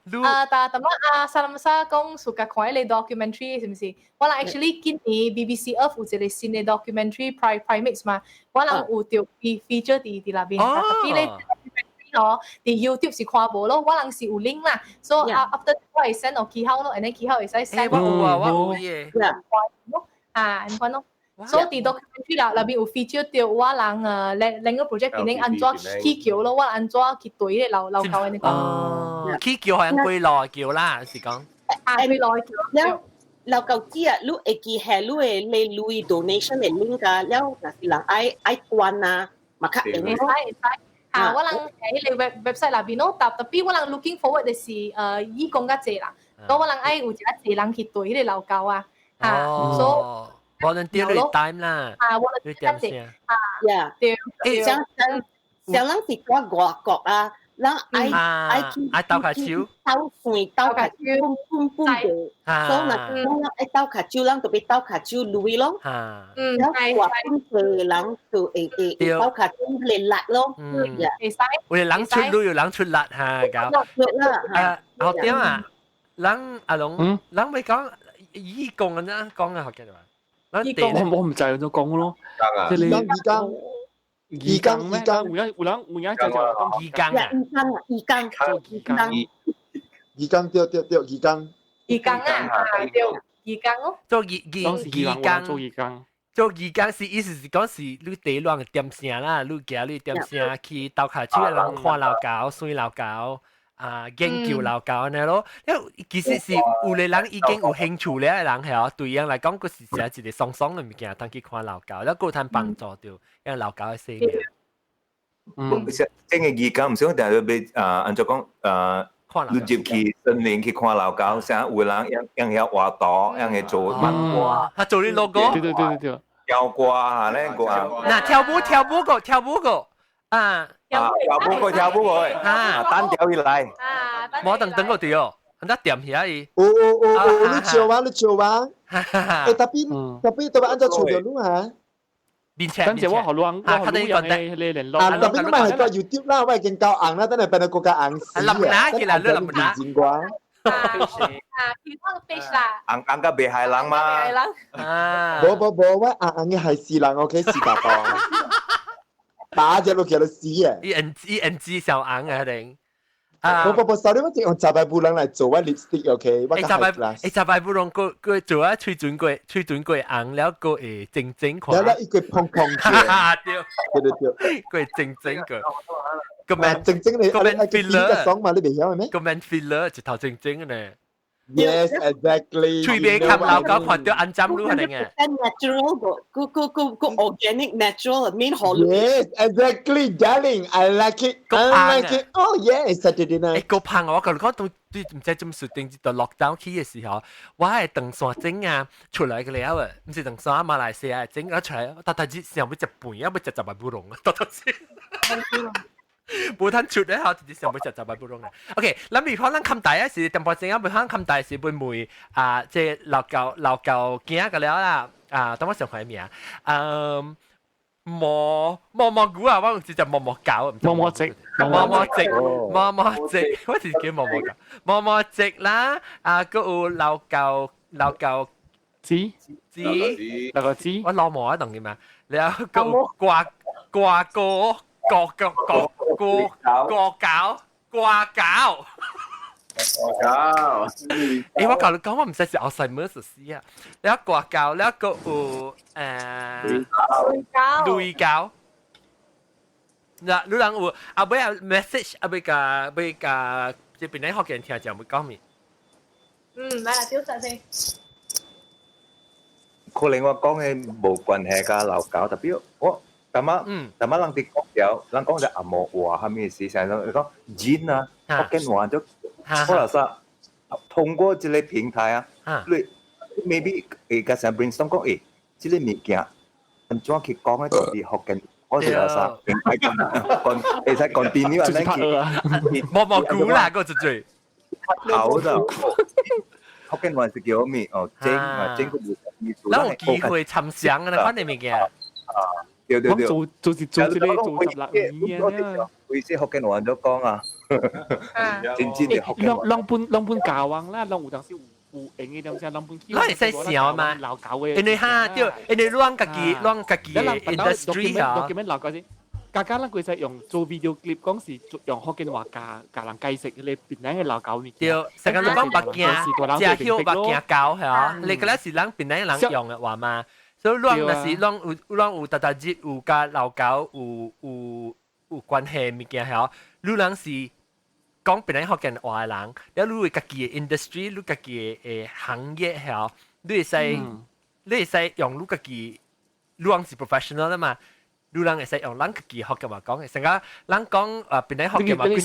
什麼啊？但什麼啊？沙林沙講暑假看彼個 documentary 是毋是？我人 actually 今年 BBC Earth 有一個新的 documentary Primates 嘛，我人有著 feature 佇內面，tapi 咧 documentary 咯，佇 YouTube 是看無咯，我人是有 link 啦，所以 after 我會 send 予其他咯，and then 其他會使 send。我有啊，我有耶。啊，按呢款咯。所以佇 documentary 啦，內面有 feature 著我人兩個 project 變成按怎起橋咯，我按怎去對咧老老狗按呢款。哦，起橋係用幾落橋啦，是講。啊，幾落橋。了老狗子啊，你會記係你的你鐳 donation 的 link 啊，了若是人愛捐啊，嘛較會使會使。啊，我人佇彼個 website 內面咯，tapi 我人 looking forward 的是義工較濟啦，所以我人愛有一較濟人去對彼個老狗啊，嚇，所以 volunteer 你 time 啦，啊，volunteer 較濟，啊，呀，對，像像像咱是住外國啊，咱愛愛去愛鬥跤手，鬥線鬥跤手，分分分嘅，所以若講咱愛鬥跤手，咱就欲鬥跤手鐳咯。然後外本地人就會會會鬥跤手嚟力咯。會使。有人出鐳，有人出力嚇，搞。啦。啊，學點啊？人阿龍，人咪講義工咁樣講啊，學嘅話。義工我唔知咁講咯。義工義工。義工義工，有有人有人就講義工啊，義工啊，義工做義工，義工對對對，義工。義工啊，對，義工哦。做義義義工，做義工，做義工是意思是講是你地亂點聲啦，你行你點聲去鬥跤手的人看老狗、算老狗啊，研究老狗按呢咯。因為其實是有的人已經有興趣了的人係哦，對𪜶來講，閣是誠一個爽爽的物件，通去看老狗，了閣有通幫助著，因為老狗的生命。嗯，真嘅義工毋是講定欲啊，按怎講啊，你入去森林去看老狗，啥有人用用遐畫圖，用去做漫畫，他做你 logo，對對對對對，跳歌啊，咧個啊，嗱跳舞跳舞個跳舞個啊，跳舞個跳舞個，啊，單調起來，無等等個對哦，人家點起來伊。哦哦哦哦，你笑啊你笑啊，欸 tapi tapi 特別按怎做著你啊？等陣我學亂，我學亂用嘅聯絡。啊，特別你咪係個 YouTube 啦，我已經夠紅啦，等下變到國家紅死啊！林拿起來，你林拿。啊，其他 fish 啦。紅紅甲袂害人嘛？啊！無無無，我紅紅嘅害死人，OK，死爸爸。打隻落去就死啊！伊 N 伊 N G 小紅啊，定。啊！無無無，sorry，我淨用雜白布人來做我 lipstick，OK，我較 high class。欸，雜白布人閣閣做啊，喙唇過喙唇過紅了，閣會靜靜看。了了，伊個碰碰住。對。對對對。閣會靜靜個。個 man 靜靜你，個 man filler 爽嘛？你袂曉咩？個 man filler 一頭靜靜呢。 Yes, exactly. 喙邊看老狗看著安針路可能嘅。 Natural 個個個個 organic natural 免學。 Yes, exactly, darling. I like it. I like it. Oh yeah, Saturday night. 欸，個胖我共你講，對毋知怎事定就 lockdown 起嘅時候，我係登山證啊出來個了啊，毋是登山馬來西亞證啊出來，逐逐日想欲食飯，欲食雜白布龍啊，逐逐日。無通出咧，吼，直直想欲食雜白布龍啊。OK，咱未可咱冚大啊是淡薄仔啊，未可冚大是會問啊，這老狗老狗囝個了啦，啊，等我想看名，嗯。毛毛毛菇啊，我直接毛毛狗，毛毛直，毛毛直，毛毛直，我是叫毛毛狗，毛毛直啦，啊，閣有老狗老狗子子，老狗子，我老毛啊，懂嘅嘛？然後閣有掛掛哥個個個個個狗掛狗。掛狗，欸，我共你講，我毋知是後世咩事死啊！了掛狗，了閣有鐳狗。嗱，你人有啊？尾啊 message 啊，欲共欲共這邊咧福建聽眾欲講咩？嗯，來啦，丟上先。可能我講的無關係佮老狗，特別我感覺，感覺人佇講了，人講著紅毛話，啥物事？像講講人啊，福建話就可能說通過這個平台啊，你 maybe 會共啥 brainstorm 講，欸，這個物件按怎去講的就是福建，我是話啥，講會使 continue 按呢去，毛毛菇啦，個就最頭就福建話是叫咩？哦，整啊整個無意思。咱有機會參詳啊，款的物件。啊，對對對，做做是做這個做十六年啊。為啥福建話都講啊？真真的福建話。攏本攏本教王啦，攏有當時有有閒的當時攏本。咱會使想嘛？老狗的。因為哈對，因為攏家己攏家己的 industry 啊。 document 老狗先。家家咱規使用做 video clip，講是用福建話教教人解釋彼個檳城的老狗物件。對，成個你講目鏡，食香目鏡狗係啊，你個咧是咱檳城人用的話嘛，所以咱若是咱有咱有逐逐日有佮老狗有有有關係物件係啊，你人是講檳城福建話的人，了你有家己的 industry，你家己的行業係啊，你會使你會使用你家己，你人是 professional 啦嘛。你人會使用咱家己福建話講嘅，成個咱講啊，檳城福建話幾若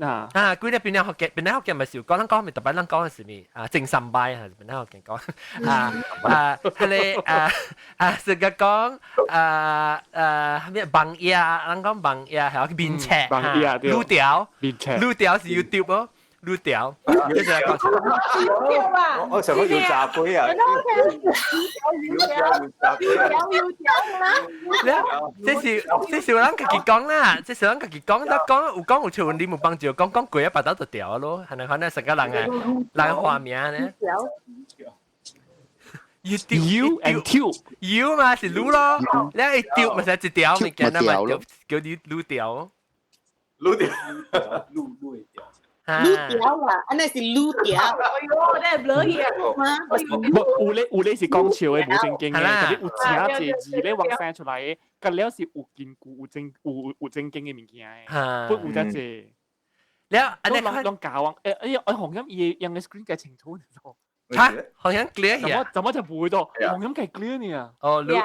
個啊？啊，幾若檳城福建，檳城福建咪是講咱講咪特別，咱講嘅是咪啊？正三擺啊，檳城福建講啊啊，彼個啊啊，成個講啊啊咩網頁，咱講網頁還有面冊，網頁路條，面冊，路條是 YouTube 哦。滷條，就是來講。我想講要炸杯啊！這是咱家己講啦，這是咱家己講，咱講有講有笑，你冇幫助，講講過一把刀就掉咯，係咪？可能成個人啊，人畫名呢？You and tube ，U 嘛是滷咯，你一掉咪係一條物件啊嘛，叫你滷條，滷條，滷滷條。滷條啊，按呢是滷條。哎喲，真係唔去啊！無有咧有咧是講笑的，無正經的，特別有誠濟字咧往生出來的，隔了是有根據、有正有有正經的物件的，不有遮濟。了，按呢攏教我，欸欸，我紅音伊用的 screen 計清楚。嚇，紅音 clear 呀？怎麼就唔會到？紅音計 clear 呢？哦，滷。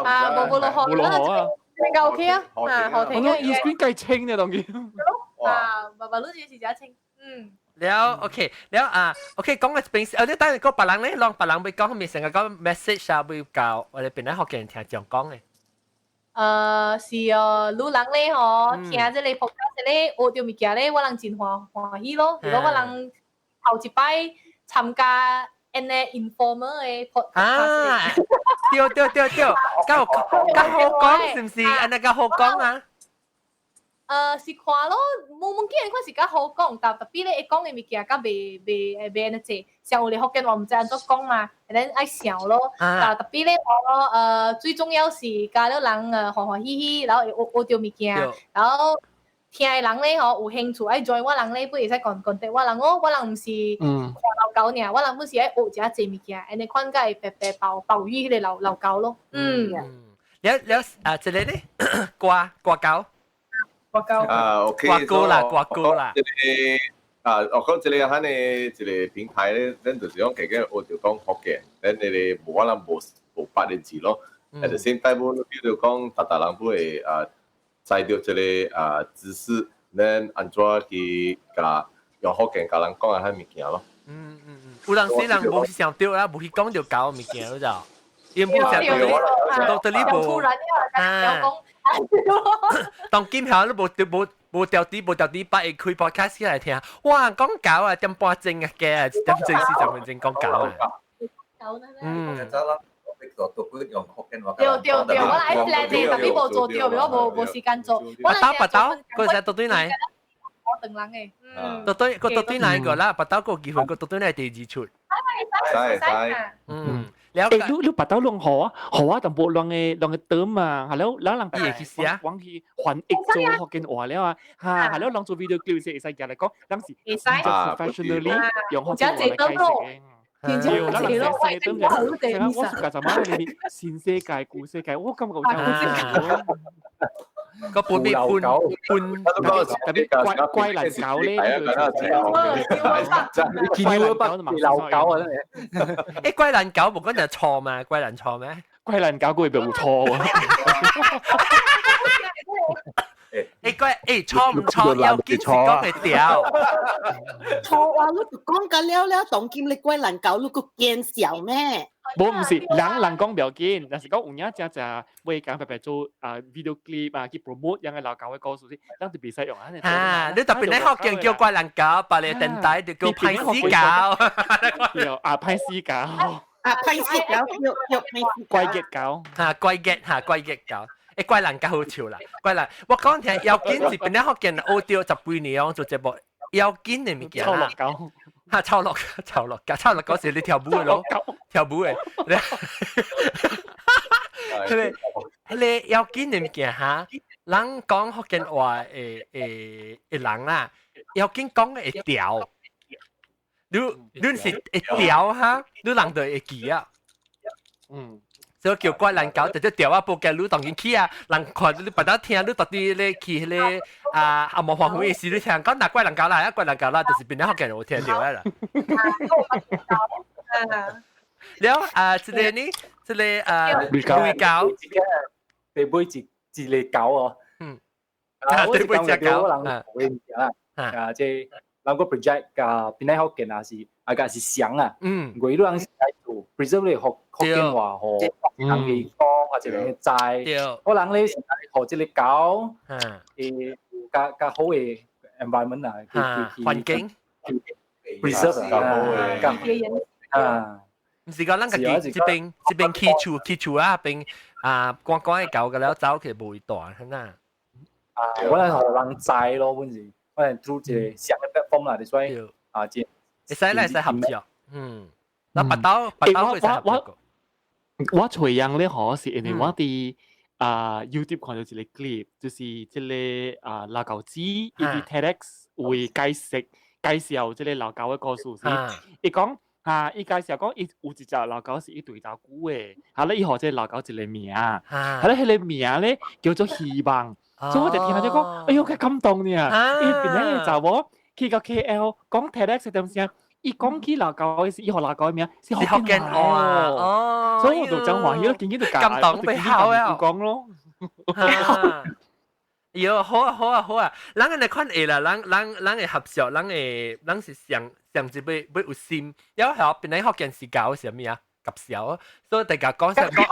啊，無無落雨，無落雨啊！應該 OK 啊，啊，好聽啊！我 screen 計清呢，當然。啊，爸爸，你這是真清，嗯。了，OK，了啊，OK，講個平時，你等下個別人咧，讓別人欲講，咪成個講 message 啊，欲教我哋邊個福建聽講講的。是哦，女人咧吼，聽這個 podcast 咧，學著物件咧，我人真歡歡喜咯。如果我人頭一擺參加按呢 informal 的 podcast 啊，對對對對，較較好講是毋是？按呢較好講啊。是看咯，無無見看是較好講，但特別咧，伊講的物件較袂袂袂按呢濟，像有咧福建話毋知按怎講嘛，咱愛想咯。但特別咧，我最重要是教了人歡歡喜喜，然後會學學著物件，然後聽的人咧吼有興趣愛 join 我人咧，不會使講講得我人哦，我人毋是看老狗爾，我人本是愛學一下濟物件，按呢款才會白白保保育彼個老老狗咯。嗯。了了啊，這個咧，歌歌狗。啊，OK，歌歌啦，歌歌啦。這個啊，我講這個咱的一個平台咧，咱就是講加減學著講福建，咱那個無可能無無捌的字咯。At the same time，比如講，逐逐人都會啊，知著這個啊知識，咱按怎去共用福建共人講啊彼物件咯。嗯嗯嗯，有當時人無去想著啦，無去講著狗物件咯就，因為無想到，到底無。突然啊，講。當今下都無無無調啲無調啲，擺開 podcast 起來聽，哇，講狗啊，點半鐘啊，嘅啊，點鐘40分鐘講狗啊。嗯。對對對，我來 plan 的，但係無做著，我無無時間做。拔刀拔刀，嗰時到對來。我等人的。嗯。到對個到對來個啦，拔刀個機會個到對來第二出。使使。嗯。欸，你你拔刀攏好啊，好啊，淡薄攏个攏個 term 啊，係了，了人伊會去寫，講去翻譯做福建話了啊，嚇，係了人做 video clip 時會使夾來講，人是 professionally 用福建話來解釋嘅。對，咱人寫寫燈就，我是幹什麼？你新世界、舊世界，我感覺有真個半邊半半，特別怪怪難搞咧，見到不老狗啊！真係，欸，怪難搞，無講就錯嘛，怪難錯咩？怪難搞，佢會冇錯喎。欸怪欸錯唔錯？要緊是講會掉。錯啊！你就講甲了了，當今你怪難搞，你閣見笑咩？無毋是，人人講不要緊，但是講有影誠濟會講白白做啊 video clip 啊去 promote 樣个老狗的故事，咱就袂使用啊。啊，你特別咧福建叫怪難搞，別個電台就叫歹死狗。對，啊歹死狗。啊歹死狗，叫叫歹死怪熱狗。嚇怪熱嚇怪熱狗。欸，怪難較好笑啦，怪難。我講聽，要緊是本來福建學著十幾年哦做節目，要緊的物件啦。臭落狗。嚇，臭落臭落狗，臭落狗是你跳舞的咯，跳舞的。彼個彼個要緊的物件哈，人講福建話的的的人啦，要緊講會調。你你是會調哈，你人就會記啊。嗯。所以叫怪難搞，直接調啊，報警你當然去啊，人看你別當聽，你到底咧去彼個啊啊無歡喜的時，你聽講若怪難搞啦，啊怪難搞啦，就是變咗福建人有聽著啦。了啊，這個呢，這個啊，鐳狗，地尾一一個狗哦。啊，對尾隻狗人會物件啦。啊，這人個 project 甲邊個福建啊是啊，個是祥啊。為你人是來做 preserve 你福建話，予人去講或者人去知。我人咧是來予這個狗，較較好的 environment 啊，環境 preserve 啊，啊。毋是講咱家己這邊這邊起厝起厝啊邊啊，光光的狗個了走去無會大，係哪？啊，我來予人知咯，本是，我來 through 一個上個 platform 啦，所以啊，這會使來使合作，那白刀白刀會使合作。我隨樣咧，可是因為我佇啊 YouTube 看到一個 clip，就是這個啊老狗子伊佇 TEDx 會解釋介紹這個老狗的故事是，伊講。啊！伊介紹講，伊有一隻老狗是伊對頭久的，後來伊予這個老狗一個名，後來彼個名咧叫做希望，所以我就聽到講，哎喲，較感動呢！伊邊個查某去到 KL 講 TEDx 點聲，伊講起老狗的是伊予老狗的名是福建話哦，所以我就真歡喜咯，緊緊就感動被好啊，講咯。喲，好啊，好啊，好啊！人按呢款會啦，人人人會合作，人會人是上上一輩要有心，了後邊個福建是搞啥物啊？夾笑，所以大家講講講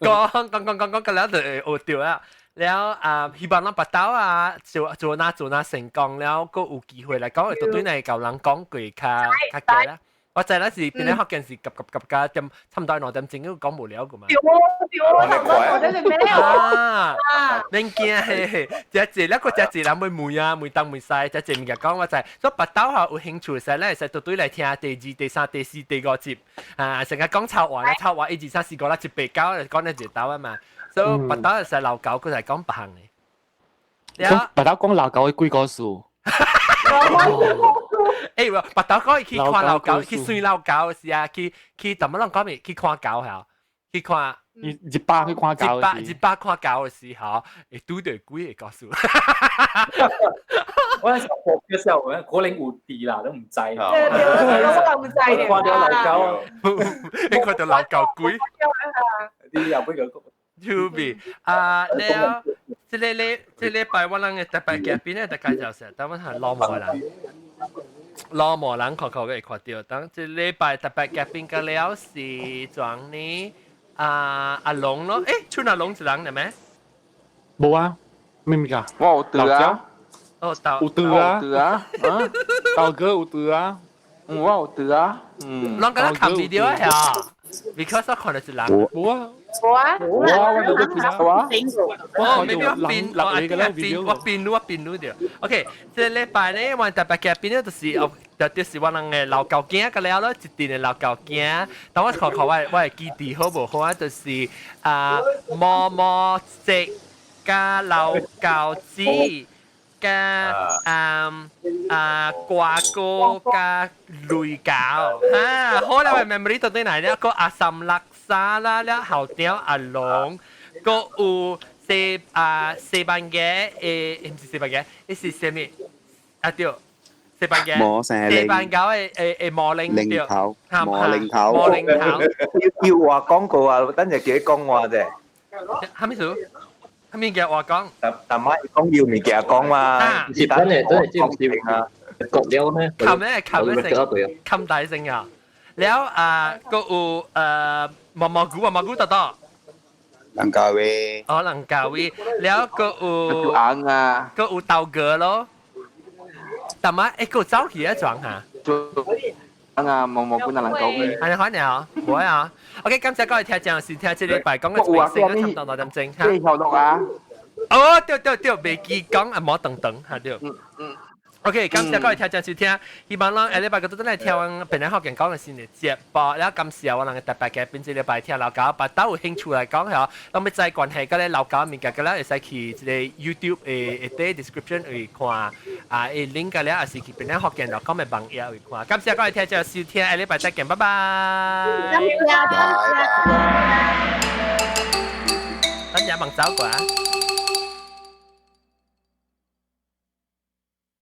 講講講講講了就會學著啊。了啊，希望咱白刀啊，做做哪做哪成功了，閣有機會來講，會對來共人講過較較濟啦。我知咱是邊個福建是夾夾夾夾點，差毋多2點鐘都講無了個嘛。對對，差毋多2點鐘沒了。啊，免驚嘿嘿，這濟了個這濟人會問啊，問東問西，這濟物件講我知。所以白刀吼有興趣時，咱會使對對來聽第二、第三、第四、第五集。啊，成日講臭話啦，臭話一二三四五六七八九，講了一兜啊嘛。所以白刀會使老狗，閣來講別項的。白刀講老狗的鬼故事。欸，白刀講伊去看老狗，去算老狗是啊，去去怎麼攏講咪去看狗嚇，去看一百去看狗，一百一百看狗的時候，會拄著鬼個故事。我嗰時學嘅時候，可能有啲啦，都毋知。對對，我都毋知。看著老狗，你看著老狗鬼。你後尾個。 To be 啊，了，這個禮這禮拜我人的特別嘉賓咧，大家就說，等我下老毛人，老毛人看看會看著。等這禮拜特別嘉賓個了是裝呢啊阿龍咯，欸，剩阿龍一人了咩？無啊，咩物件？我有對啊。哦，豆有對啊，對啊，豆哥有對啊，我有對啊，嗯。攏敢若看 video 啊？Because 我看著一人。無啊。無啊，無啊，我就冇啊。哦，maybe 我變，我變，我變我變咗掉。OK，這禮拜咧，我特別嘉賓咧，就是哦，就是我人的老狗囝個了咯，一陣的老狗囝。等我看看我我的記憶好無好啊？就是啊，毛毛色加老狗子加啊啊瓜哥加雷狗，哈，好啦，我 memory 到底嚟咧個阿三六沙啦，了後點阿龍，個有西啊西班牙誒，毋是西班牙，伊是啥物？啊對，西班牙，西班牙的誒誒魔靈對，魔靈頭，魔靈頭。要話講過啊，等陣記講話啫。啥物事？啥物叫話講？但但媽講要物件講嘛。是真係真係知唔知啊？國了咩？冚咩冚咩聲？冚大聲啊！了啊，個有毛毛菇啊，毛菇多多。蘭卡威。哦，蘭卡威，了個有。硬啊！個有豆哥咯。但媽，欸，個走去一裝嚇。硬啊，毛毛菇那蘭卡威。係你可能啊，唔會啊。OK，感謝各位聽眾，是聽這禮拜講嘅明星啊，差唔多2點鐘嚇。頭錄啊！哦，對對對，袂記講啊，無等等嚇對。嗯嗯。OK，感謝各位聽眾收聽，希望咱下禮拜閣轉來聽阮平南福建講的新的節目，了感謝我人的特別嘉賓，這禮拜聽老狗，別兜有興趣來講吼，攏欲知關係佮咧老狗物件，佮咧會使去這個 YouTube 的的 description 位看，啊，會 link 佮咧，也是去平南福建 .com 的網頁位看。感謝各位聽眾收聽，下禮拜再見，拜拜。感謝，感謝。咱也忙走過啊。